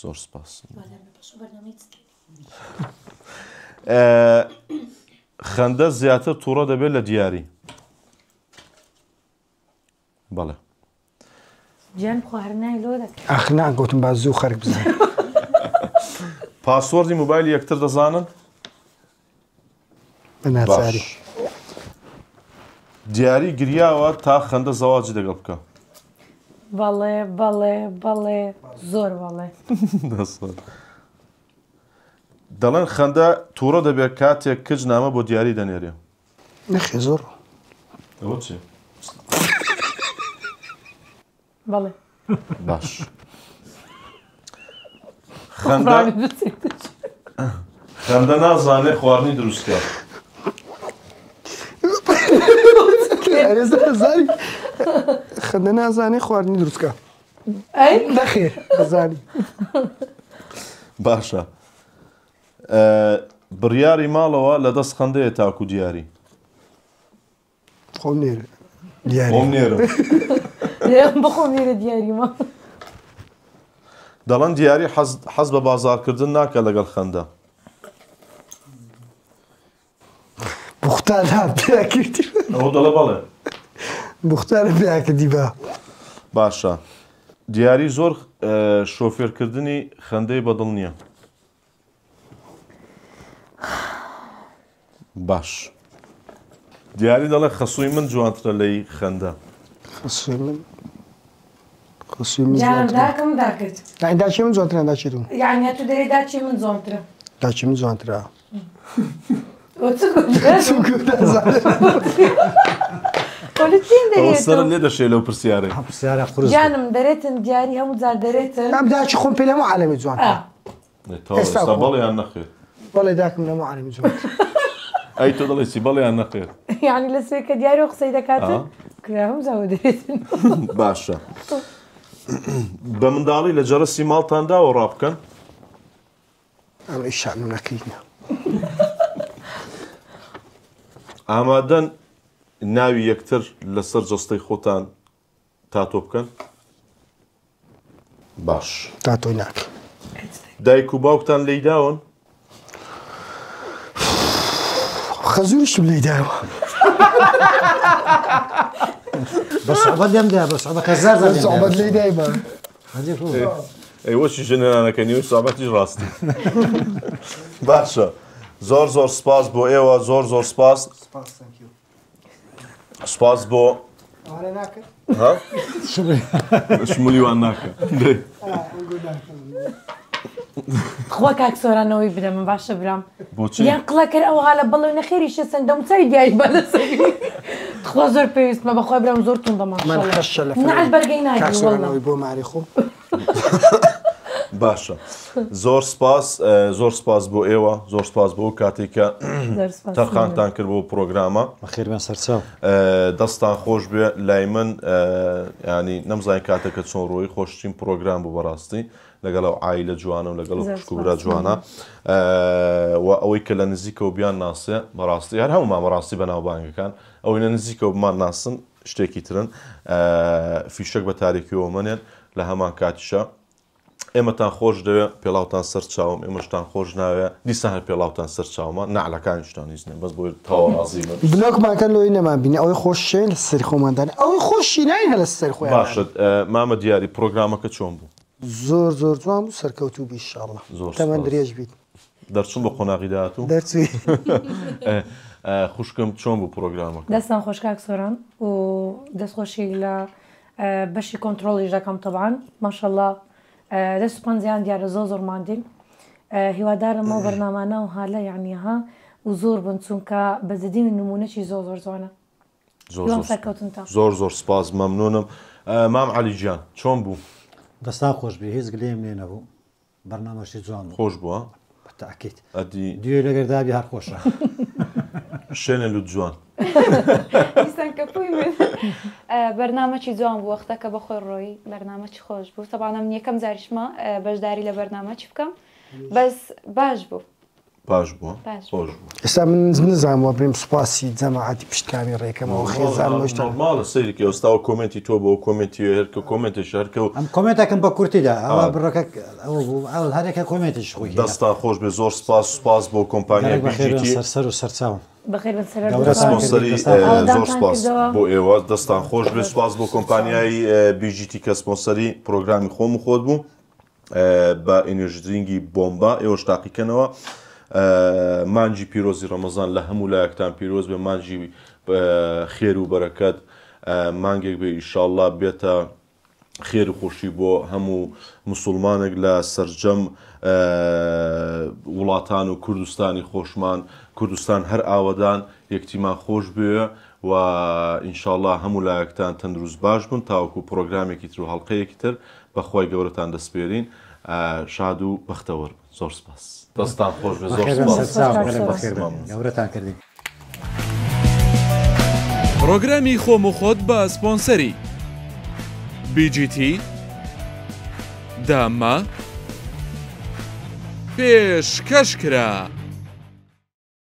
زۆر سپاس خەندە زیاتر تووڕە دەبێت لە دیاری بەڵێ. گیان بخوا هەر نای لۆ دەکەی. ئاخ نا گوتم با زوو خەرک بزانن. پاسۆردی مۆبایلی یەکتر دەزانن؟ بە ناچاری. باش. دیاری گریاوە تا خەندە زەواجی دەگەڵ بکا. بەڵێ بەڵێ بەڵێ زۆر بەڵێ. دەست خۆش. دەڵێن خەندە توڕە دەبێت کاتێک کچ نامە بۆ دیاری دەنێرێ. نەخێ زۆر. ئەوە چیە؟ بەڵێ. باش. خەندە خەندە نازانێ خواردنی دروست کە. خەندە نازانێ خواردنی دروست کە. ئەی؟ نەخێر دەزانی. باشە. بڕیاری ماڵەوە لە دەست خەندەیە تاکو دیاری. خۆم نێرە دیاری. خۆم نێرم. بخۆم نێرە دیاریمە. دەڵێن دیاری حەز بە بازاڕکردن ناکە لەگەڵ خەندە. بوختان هات پێکردی. ئەوە دەڵێ بەڵێ. بوختانم پێیا کردی بە. باشە دیاری زۆر شۆفێر کردنی خەندەی بەدڵ نییە. باش دیاری دەڵێ خەسووی من جوانترە لەی خەندە. خەسووی من خەسووی من جانم جوانترە. داکم داکت. یعنی داکی من جوانترە یان داکی تو؟ یعنی تو دەرێ داکی من جوانترە. داکی من جوانترە. ئەوە سەرت لێ دەشێ لەو پرسیارەی. پرسیارە قورس بوو. گیانم دەرێتن دیاری هەموو جار دەرێتن. ئەم داکی خۆم پێ لە هەموو عالەمی جوانترە. ئێستا بەڵێ یان نەخێر؟ بەڵێ داکم لە هەموو عالەمی جوانترە. ئەی تۆ دەڵێی چی بەڵێ یان نەخێر؟ یعنی لە سوێ کە دیاری و قسەی دەکاتن کرا هەموو جار دەرێتن. باشە بە منداڵی لە جەرەسی ماڵتان داوە ڕابکەن؟ ئەم ئیشانم نەکەینە. ئامادەن ناوی یەکتر لەسەر جەستەی خۆتان تاتۆ بکەن؟ باش. تاتۆی ناکەین. دایک و باوکتان لێی داون؟ خەزوریشم لێی داوە. بە سوعبەت لێم دا بە سوعبەت هەزار جار لێم دا. سوعبەت لێی دای بە. ئەی وەچی ژنانەکە نیوەی سوعبەتیش ڕاستی. باشە زۆر زۆر سپاس بۆ ئێوە زۆر زۆر سپاس. سپاس بۆ ها؟ شمولی وان ناکە. خوا کاک سۆرانەوەی بدە من باشە برام. بۆچی؟ یان قڵەکەر ئەو غالە بەڵێ نەخێریشە سەندەم چاوی دیاری با لەسەری. تخوا زۆر پێویستمە بەخوای برام زۆر توندە من ماشەڵڵا. خەشە لە نەعل بەرگەی کاک ناگری واللە. سۆرانەوەی بۆ ماری خۆم. باشە زۆر سپاس زۆر سپاس بۆ ئێوە زۆر سپاس بۆ کاتێک کە زۆر سپاس. تەرخانتان کرد بۆ پرۆگرامە. بەخێر بێن سەرچاو. دەستان خۆش بێ لای من ینی نەمزانین کاتێکە چۆن ڕۆی خۆشترین پرۆگرام بوو بەڕاستی لەگەڵ ئەو عایلە جوانە و لەگەڵ زۆر خوشک و برا سپاس. جوانە و ئەوەی کە لە نزیکەوە بیان ناسێ بەڕاستی هەر هەمومان بەڕاستی بەناوبانگەکان ئەوەی لە نزیکەوە بمان ناسن شتێکی ترن فیشەک بە تاریکیەوە مەنێن لە هەمان کاتیشە ئێمەتان خۆش دەوێ پێڵاوتان سەر چاوم ئێمەشتان خۆش ناوێ دیسان هەر پێڵاوتان سەر چاومە نەعلەکانیشتان هیچ نییە بەس بۆی تەواو ڕازی بن. بلۆکمان کەن لۆی نەمان بینی ئەوەی خۆشین لە سەری خۆمان دانێ ئەوەی خۆشی ناین هەر لە سەری خۆیان باشە مامە دیاری پرۆگرامەکە چۆن بوو؟ زۆر زۆر جوان بوو سەرکەوتوو بی ئیشاڵڵا زۆر تەمەن سوپاس. درێژ بیت. دەرچوون بە قۆناغی داهاتوو؟ دەرچووی. خوشکم چۆن بوو پرۆگرامەکە؟ دەستان خۆش کاک سۆران و دەستخۆشی لە بەشی کۆنتڕۆڵیش دەکەم تەبعەن ماشەڵڵا دەست و پەنجەیان دیارە زۆر زۆر ماندین هیوادارم ئەو بەرنامانە و هالە یعنی ها و زۆر بن چونکە بە جدی نمونەی زۆر زۆر جوانە. زۆر هیوام زۆر سەرکەوتنتان. زۆر زۆر سپاس مەمنونم. مام عەلی گیان چۆن بوو؟ دەستان خۆش بێ هیچ گلەیەم لێ نەبوو بەرنامەشی جوان بوو. خۆش بووە؟ بەتەئکید. ئەدی دوێ لەگەر دابی هەر خۆشە. شێنە لوت جوان. دیسان کەپووی من. بەرنامەکی جوان بوو وەختەکە بە خۆی ڕۆیی بەرنامەکی خۆش بوو تەبعەن من یەکەم جاریشمە بەشداری لە بەرنامەکی بکەم بەس باش بوو. باش بووە؟ باش خۆش بوو. ئێستا من نزانم وە برێم سوپاسی جەماعەتی پشت کامیڕێکەمەوە خێزانم ئەو شتانە. نۆرماڵە سەیرکی ئێستاوە کۆمێنتی تۆ بۆ کۆمێنتی هەرکە کۆمێنتێکی هەرکە و ئەم کۆمێنتێکم بە کورتیدا ئەوە بڕەکە ئەوە بوو ئەو هەرێکە کۆمێنتێکی خۆی هەیە. دەستان خۆش بێ زۆر سپاس سپاس بۆ کۆمپانیای گەرەک بەخێر بێن BGT. سەر سەر و سەرچاوم. بەخێر بن سەر گەورەتان سپۆنسەری کردین، دەستان خۆش. زۆر سپاس کردەوە. بۆ ئێوە دەستان خۆش بێ سپاس بۆ کۆمپانیای BGT کە سپۆنسەری پرۆگرامی خۆم و خۆت بوو بە energy drink ی بۆمبا ئێوەش تاقیکەنەوە. مانگی پیرۆزی ڕەمەزان لە هەموو لایەکتان پیرۆز بێ مانگی خێر و بەرەکەت مانگێک بێ ئیشاڵڵا بێتە خێر و خۆشی بۆ هەموو مسلمانێک لە سەرجەم وڵاتان و کوردستانی خۆشمان کوردستان هەر ئاوەدان یەکتیمان خۆش بێ و ئینشاڵڵا هەموو لایەکتان تەندروست باش بن تاوەکو پرۆگرامێکی تر و هەڵلقەیەکی تر بەخوای گەورەتان دەسپێرین شاد و بەختەوەر بن. زۆر سپاس دەستان خۆش بێ زۆر بەخێر بێن سپاس. سەرچاو، سپاس. گەلەک بەخێر بێن. مەمنون. گەورەتان کردین. پرۆگرامی خۆم و خۆت بە سپۆنسەری BGT داما پێشکەش کرا.